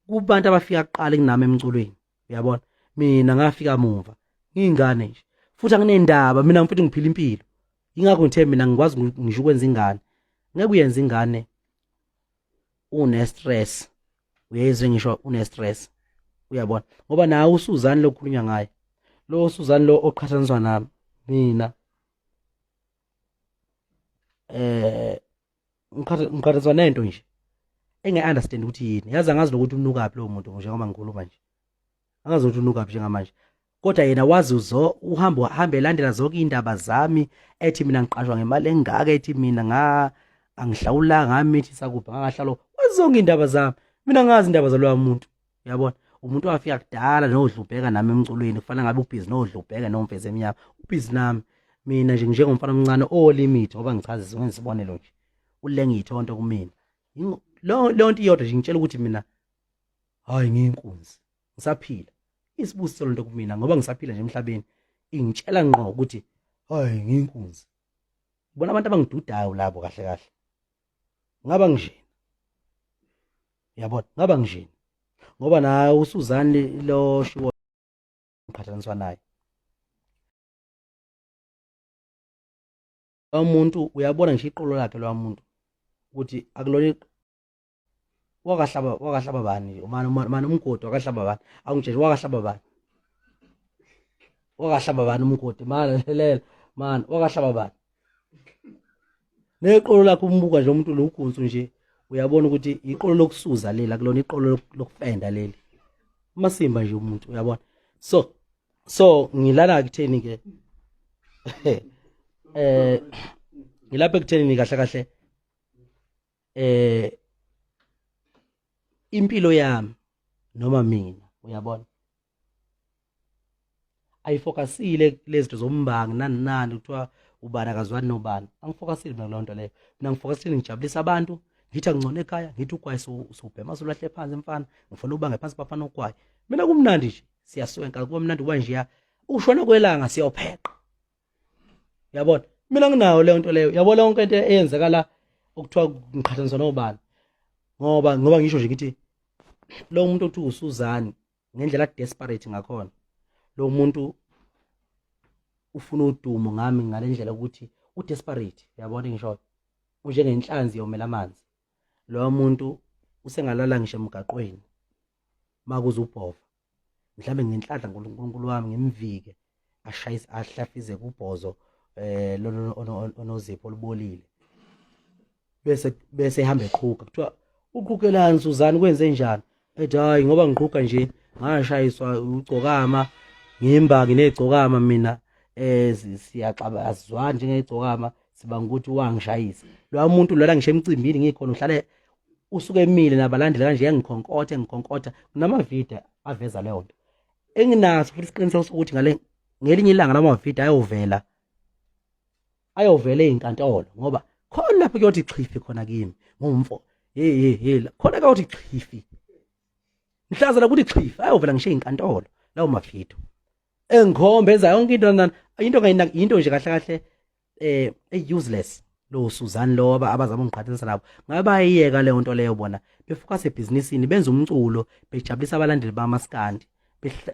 kubantu abafika kuqala kunami emculweni uyabona mina ngafika mumva ngiyingane nje futhi anginendaba mina mfethu ngiphila impilo ingakho ngithe mina ngikwazi ngisho ukwenza ingane ngeke uyenze ingane une stress uyezwe ngisho une stress uyabona ngoba nawe usuzani lokhulunywa ngaye lo Suzani lo oqhathaniswa nami mina eh ngiqhathaniswa nento nje enge-understand ukuthi yini yazi angazi nokuthi unukaphi lowo muntu njengoba ngikhuluma nje angazi ukuthi unukaphi njengamanje kodwa yena wazi uzo uhamba uhambe elandela zonke iy'ndaba zami ethi mina ngiqashwa ngemali engaka ethi mina nga angihlawulanga ngamithi sakuphi ngangahlalo wazi zonke iy'ndaba zami mina ngazi indaba zaloya muntu uyabona umuntu wafika kudala nodlubheka nami emculweni kufanele ngabe ubhizi nodlubheke nomfezi emnyama ubhizi nami mina nje njengomfana omncane olimit ngoba ngichaza ngenza isibonelo nje ulenga ithonto kumina lo nto iyodwa nje ngitshela ukuthi mina hayi ngiyinkunzi ngisaphila isibusiso lento kumina ngoba ngisaphila nje emhlabeni ingitshela ngqo ukuthi hayi ngiyinkunzi bona abantu abangidudayo labo kahle kahle ngaba ngijena yabona ngaba ngijena ngoba naye uSuzanne lo shiwo ngiqhathaniswa naye umuntu uyabona ngisho iqolo lakhe lowa muntu ukuthi akulona wakahlaba wakahlaba bani mani mani umgodi wakahlaba bani awungitshele wakahlaba bani wakahlaba bani umgodi mani lelela mani wakahlaba bani neqolo lakho umbuka nje umuntu lo ugunsu nje uyabona ukuthi iqolo lokusuza leli akulona iqolo lokufenda leli amasimba nje umuntu uyabona so so ngilala kutheni ke eh ngilapha ekutheni kahle kahle eh impilo yami noma mina uyabona ayifokasile lezi zinto zombangi nani nani kuthiwa ubani akazwani nobani angifokasile mina kuleyo nto leyo mina ngifokasile ngijabulisa abantu Ngithi angcono ekhaya, ngithi ugwayi sowubhema sulahle phansi mfana, ngifuna ubange phansi bafana ugwayi. Mina kumnandi nje, siyaswenka kuba mnandi kuba nje ushona kwelanga siyopheqa. Yabona? Mina nginayo leyo nto leyo. Yabona yonke into eyenzeka la okuthiwa ngiqhathaniswa nobani. Ngoba ngisho nje ngithi lo muntu othi uSuzani ngendlela desperate ngakhona lo muntu ufuna udumo ngami ngalendlela ukuthi udesperate uyabona ngisho unjengenhlanzi yomela amanzi loyo muntu usengalala ngisho emgaqweni makuze ubhova mhlawumbe ngenhlanhla uNkulunkulu wami ngimvike ashayise ahlafize kubhozo eh lolo onozipho olubolile bese ehamba eqhuga kuthiwa uqhugelani Suzani kwenze njani ethi hayi ngoba ngiqhuga nje ngashayiswa ugcokama ngimba nginegcokama mina eh siyaxaba asizwani njengegcokama sibanga ukuthi wangishayisa lo muntu lona ngisho emcimbini ngikhona uhlale usuke emile nabalandeli kanje yangikhonkotha ngikhonkotha kunamavidiyo aveza leyo nto enginaso futhi isiqiniseko sokuthi ngale ngelinye ilanga lama video ayovela ayovela ezinkantolo ngoba khona lapho kuyothi xhifi khona kimi ngumfo hey hey hey khona kuyothi xhifi mhlazana kuthi xhifi ayovela ngisho ezinkantolo lawo mavidiyo engikhombe enza yonke into nani into ngayinaki into nje kahle kahle eh useless lo Suzanne lo abazama ungiqhathanisa nabo ngabe bayiyeka leyo nto leyo bona befocus ebhizinisini benza umculo bejabulisa abalandeli bamaskandi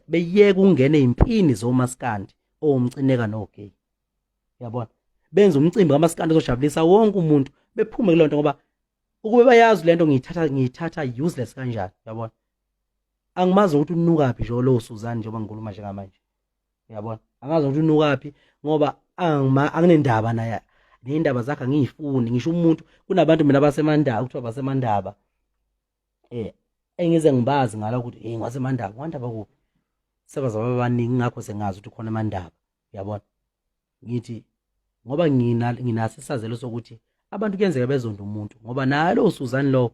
beyeka ukungena ezimpini zomaskandi owumcineka nogay yabona benza umcimbi kamaskandi ozojabulisa wonke umuntu bephume kulonto ngoba ukube bayazi lento ngiyithatha useless kanjani yabona angimazi ukuthi unukaphi nje lo Suzanne njengoba ngikhuluma njengamanje uyabona angazi ukuthi unukaphi ngoba anginendaba naye ney'ndaba zakhe angiyifuni ngisho umuntu kunabantu mina basemandaba kuthiwa basemandaba eh engize ngibazi ngala ukuthi hey ngwasemandaba ngwandaba kuphi sebaze babaningi ngakho sengazi ukuthi khona amandaba uyabona ngithi ngoba ngina nginaso isazelo sokuthi abantu kuyenzeka bezonda umuntu ngoba naye lo Suzan lo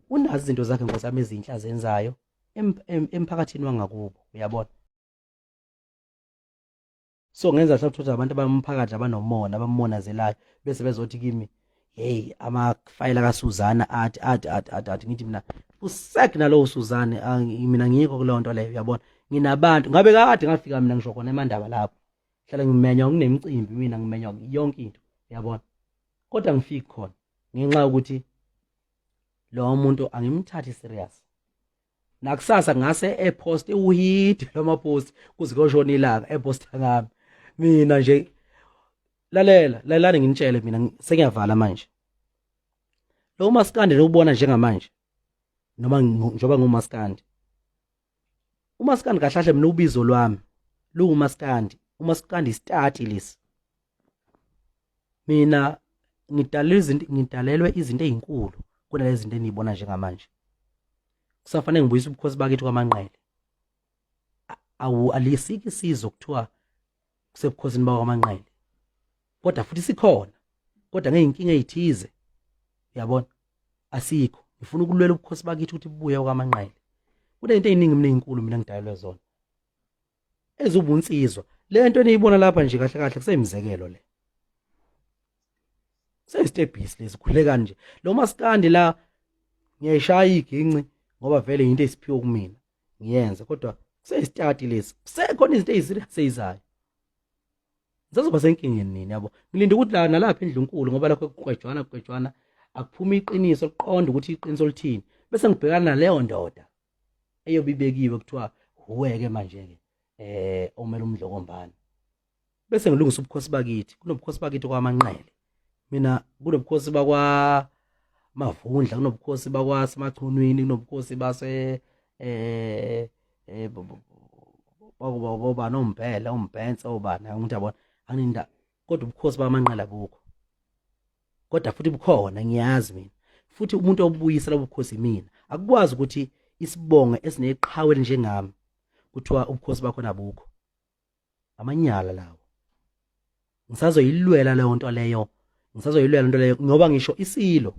unazo izinto zakhe nkosi yami ezinhle azenzayo emphakathini wangakubo uyabona so ngenza mhlawumbe ukuthi abantu abamphakathi abanomona abamonazelayo bese bezothi kimi hey amafayela kaSuzana athi athi athi athi athi ngithi mina usek nalowo Suzane mina ngikho kuleyo nto leyo uyabona nginabantu ngabe kade ngafika mina ngisho khona emandaba lapho hlala ngimenywa kunemicimbi mina ngimenywa yonke into uyabona kodwa ngifiki khona ngenxa yokuthi lo muntu angimthathi serious nakusasa ngase epost uhide lamapost kuze kuyoshona ilanga eposta ngami mina nje lalela lalelani nginitshele mina sengiyavala manje lo maskandi lobona njengamanje noma njengoba ngumaskandi umaskandi kahlahle mina ubizo lwami luwumaskandi umaskandi start lesi mina ngidalelwe izinto ngidalelwe izinto ezinkulu kunalezi zinto eniyibona njengamanje kusafanele ngibuyise ubukhosi bakithi kwamanqele awu alisiki isizwe kuthiwa kusebukhosini bakwamanqele kodwa futhi sikhona kodwa ngeyinkinga ezithize uyabona asikho ngifuna ukulwela ubukhosi bakithi ukuthi bubuye kwamanqele kunento eziningi mina ezinkulu mina ngidalelwe zona eziwubunsizwa le nto eniyibona lapha nje kahle kahle kuseyimizekelo le kuseyisitebhisi lesi khulekani nje lo maskandi la ngiyayishaya iginci ngoba vele into esiphiwe kumina ngiyenze kodwa kuseyisitati lesi kusekhona izinto eziserious ezizayo ngisazoba senkingeni nini yabo ngilinde ukuthi la nalapha endlunkulu ngoba lokho kuqwejwana kuqwejwana akuphuma iqiniso liqonde ukuthi iqiniso lithini bese ngibhekana naleyo ndoda eyobe ibekiwe kuthiwa uweke manje ke eh omele umdlokombane bese ngilungisa ubukhosi bakithi kunobukhosi bakithi kwamanqele mina kunobukhosi bakwa mavundla kunobukhosi bakwa semachunwini kunobukhosi base eh eh bakuba boba nombhele umbhense obani umuntu yabona anginda kodwa ubukhosi bamanqela bukho kodwa futhi bukhona ngiyazi mina futhi umuntu obuyisa lobu bukhosi mina akukwazi ukuthi isibongo esineqhawe njengami kuthiwa ubukhosi bakhona bukho amanyala lawo ngisazoyilwela leyo nto leyo ngisazoyilwela nto leyo ngoba ngisho isilo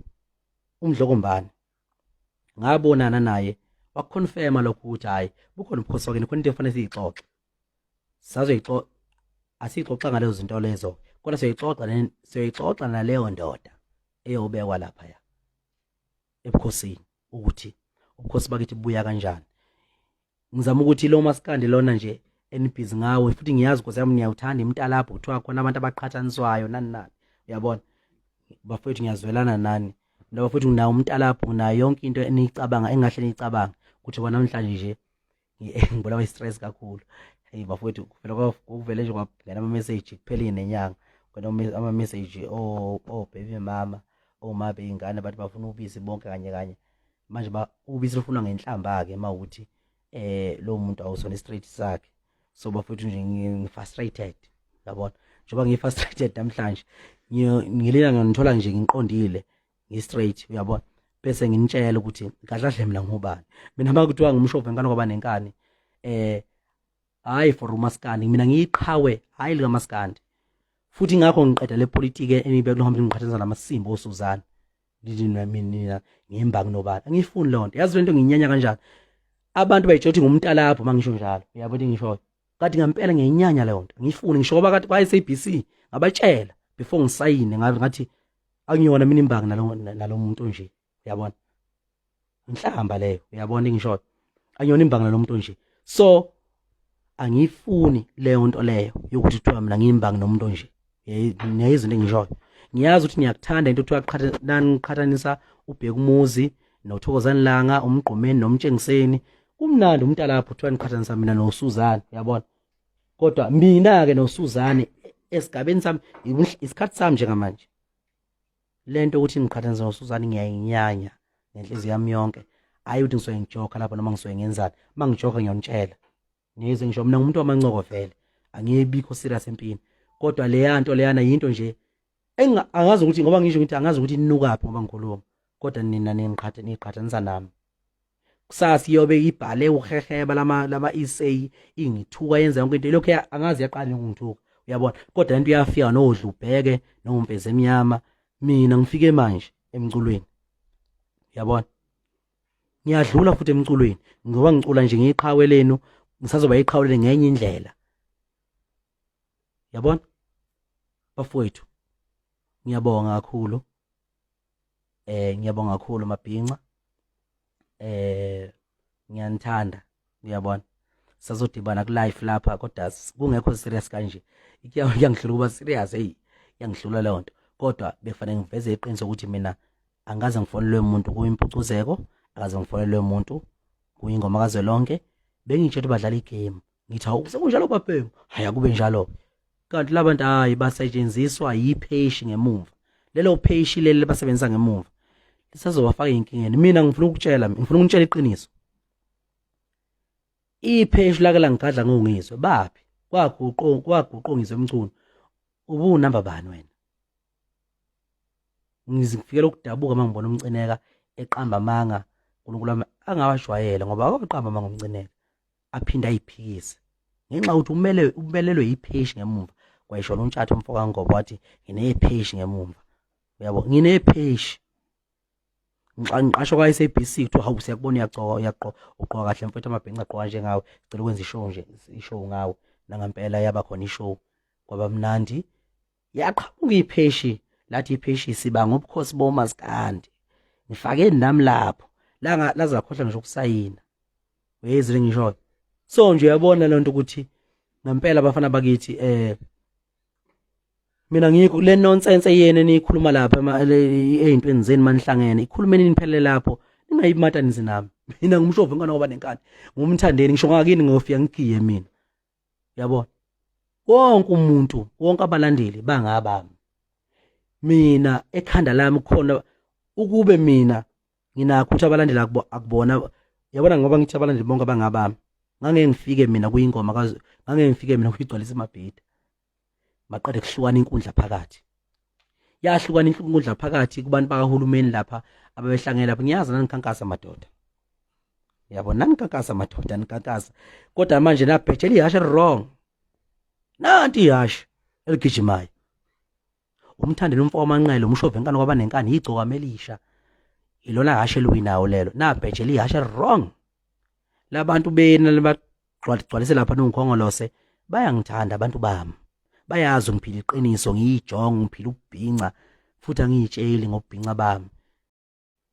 umdlokombane ngabonana naye wakuconfirma lokho ukuthi hayi bukhona ubukhosi wakini khona into efanele siyixoxe sazoyixoxa asixoxa ngalezo zinto lezo kodwa siyoyixoxa siyoyixoxa naleyo ndoda eyobekwa lapha ya Ebukhosini ukuthi ubukhosi bakithi buya kanjani. Ngizama ukuthi lo maskandi lona nje enibhizi ngawe, futhi ngiyazi nkosi yami niyawuthanda imtalabho, kuthiwa khona abantu abaqhathaniswayo nani nani, uyabona bafowethu, ngiyazwelana nani mina bafowethu. Nginawo umtalabho, nginayo yonke into eniyicabanga engahle niyicabanga ukuthi ngoba namhlanje nje ngibulawa i-stress kakhulu. Hey bafowethu, kuvele kuvele nje kwangena ama-message kuphele nenyanga, kwena ama-message oh oh baby mama, oma beyingane, bathi bafuna ubisi bonke kanye kanye. Manje ba ubisi lufunwa ngenhlamba-ke uma ukuthi lo muntu awusona i-straight sakhe. So bafowethu nje ngi-frustrated, yabona, njengoba ngi-frustrated namhlanje ngilila ngithola nje ngiqondile, ngi-straight, uyabona, bese nginitshela ukuthi kahle kahle mina ngubani. Mina uma kuthiwa ngumshova enkani kwaba nenkani, hayi for umaskandi, mina ngiyiqhawe hayi likamaskandi futhi. Ngakho ngiqeda le politiki enibe kuhambe ngiqhathanisa namasimba osuzana, ngithi mina ngimbangi nobani, angiyifuni leyo nto. Yazi lento ngiyinyanya kanjani? Abantu bayitshela ukuthi ngumntalapho uma ngisho njalo, uyabo into engishoyo, kanti ngempela ngiyinyanya leyo nto, ngiyifuni. Ngisho ngoba kade kwa-SABC ngabatshela before ngisayine, ngathi angiyona mina imbangi nalo muntu nje, uyabona, inhlamba leyo, uyabona engishoyo, angiyona imbangi nalo muntu nje. So angiyifuni leyo nto leyo yokuthi kuthiwa mina ngiyimbangi nomuntu nje. Niyayizwa into engishoyo? Ngiyazi ukuthi niyakuthanda into kuthiwa naniqhathanisa uBhekumuzi noThokozani Langa, uMgqumeni noMtshengiseni, kumnandi umuntu alapho kuthiwa niqhathanisa mina noSuzane, uyabona. Kodwa mina-ke noSuzane esigabeni sami, isikhathi sami njengamanje, lento ukuthi ngiqhathanisa noSuzane ngiyayinyanya ngenhliziyo yami yonke. Hayi ukuthi ngisuke ngijoka lapho noma ngisuke ngenzani, uma ngijoka ngiyonitshela, niyezwe ngisho mina ngumuntu wamancoko vele, angiyibikho serious empini. Kodwa leya nto leyana yinto nje angazi ukuthi ngoba ngisho ngithi angazi ukuthi inukaphi ngoba ngikhuluma, kodwa nina ningiqhatha niqhathanisa nami. Kusasa iyobe ibhale uheheba lama essay, ingithuka, yenza yonke into lokho, angazi yaqala ukungithuka, uyabona. Kodwa lento iyafika nodla ubheke nomfezi emnyama. Mina ngifike manje emculweni, uyabona, ngiyadlula futhi emculweni ngoba ngicula nje, ngiyiqhawe lenu, ngisazoba iqhawe lenu ngenye indlela, yabona bafowethu. Ngiyabonga kakhulu, ngiyabonga kakhulu mabhinca, ngiyanithanda, uyabona. Sazodibana ku life lapha, kodwa kungekho serious kanje, kuyangihlula ukuba serious, hey, iyangihlula leyo nto. Kodwa bekufanele ngiveze iqiniso ukuthi mina angaze ngifonelwe umuntu kuyimpucuzeko, akaze ngifonelwe umuntu kuyingoma kazwelonke. Bengitsho ukuthi badlala igame, ngithi hawu, sekunjalo babhemu, hayi akube njalo. Kanti labantu hayi basetshenziswa yipheshi ngemumva, lelo pheshi leli basebenzisa ngemumva lisazobafaka ey'nkingeni. Mina ngifuna ukutshela, ngifuna ukunitshela iqiniso, ipheshi lake langigadla ngongizwe baphi, kwaguqo kwaguqo ngizwe emculo ubuwunamba bani wena. Ngizifikela ukudabuka uma ngibona umcineka eqamba amanga. uNkulunkulu wami angawajwayele ngoba akaqamba amanga umcineka, aphinde ayiphikise ngenxa yokuthi umele umelelwe yipheshi ngemumva. Kwayisho lontshatha umfo kaNgobo wathi nginepheshi ngemumva, uyabo, nginepheshi. Ngiqashwa kwa-SABC, kuthiwa hawu, siyakubona uyagcoka, uyagqoka, ugqoka kahle mfowethu, amabhinca agqoka njengawe, sicela ukwenza ishow nje, ishow ngawe. Nangempela yaba khona ishow, kwaba mnandi. Yaqhamuka ipheshi, lathi ipheshi sibanga ubukhosi bomaskandi, ngifake nami lapho, langa laze lakhohlwa ngisho ukusayina, uyezile ngisho. So nje uyabona lento ukuthi ngempela abafana bakithi, mina ngikho le nonsense yenu eniyikhuluma lapha ey'ntweni zenu manihlangene, ikhulumeni niphelele lapho, ningayimatanisi nami. Mina ngumshova ingane ngoba nenkani, ngumthandeni, ngisho ngakini ngiyofika ngigiye mina, yabona. Wonke umuntu, wonke abalandeli bangabami. Mina ekhanda lami khona ukube mina nginakho ukuthi abalandeli akubona, yabona, ngoba ngithi abalandeli bonke bangabami, ngangeke ngifike mina kuyingoma, ngangeke ngifike mina kuyigcwalisa imabhida. Maqede kuhlukana inkundla phakathi, yahlukana inkundla phakathi kubantu bakahulumeni lapha ababehlangene lapha. Ngiyazi nanikhankasa madoda, yabo, nanikhankasa madoda, nikhankasa, kodwa manje nabhejela ihashe wrong. Nanti ihashe eligijimayo, umthandela umfo wamanqele, umshova enkani kwaba nenkani, igcokama elisha, ilona hashe eliwinayo lelo. Nabhejela ihashe wrong. Labantu bena gcwalise lapha nongikhongolose, bayangithanda abantu bami, bayazi ngiphila iqiniso, ngiyijonga, ngiphila ukubhinca, futhi angiyitsheli ngobubhinca bami,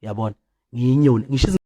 yabona. Ngiyinyoni, ngisho.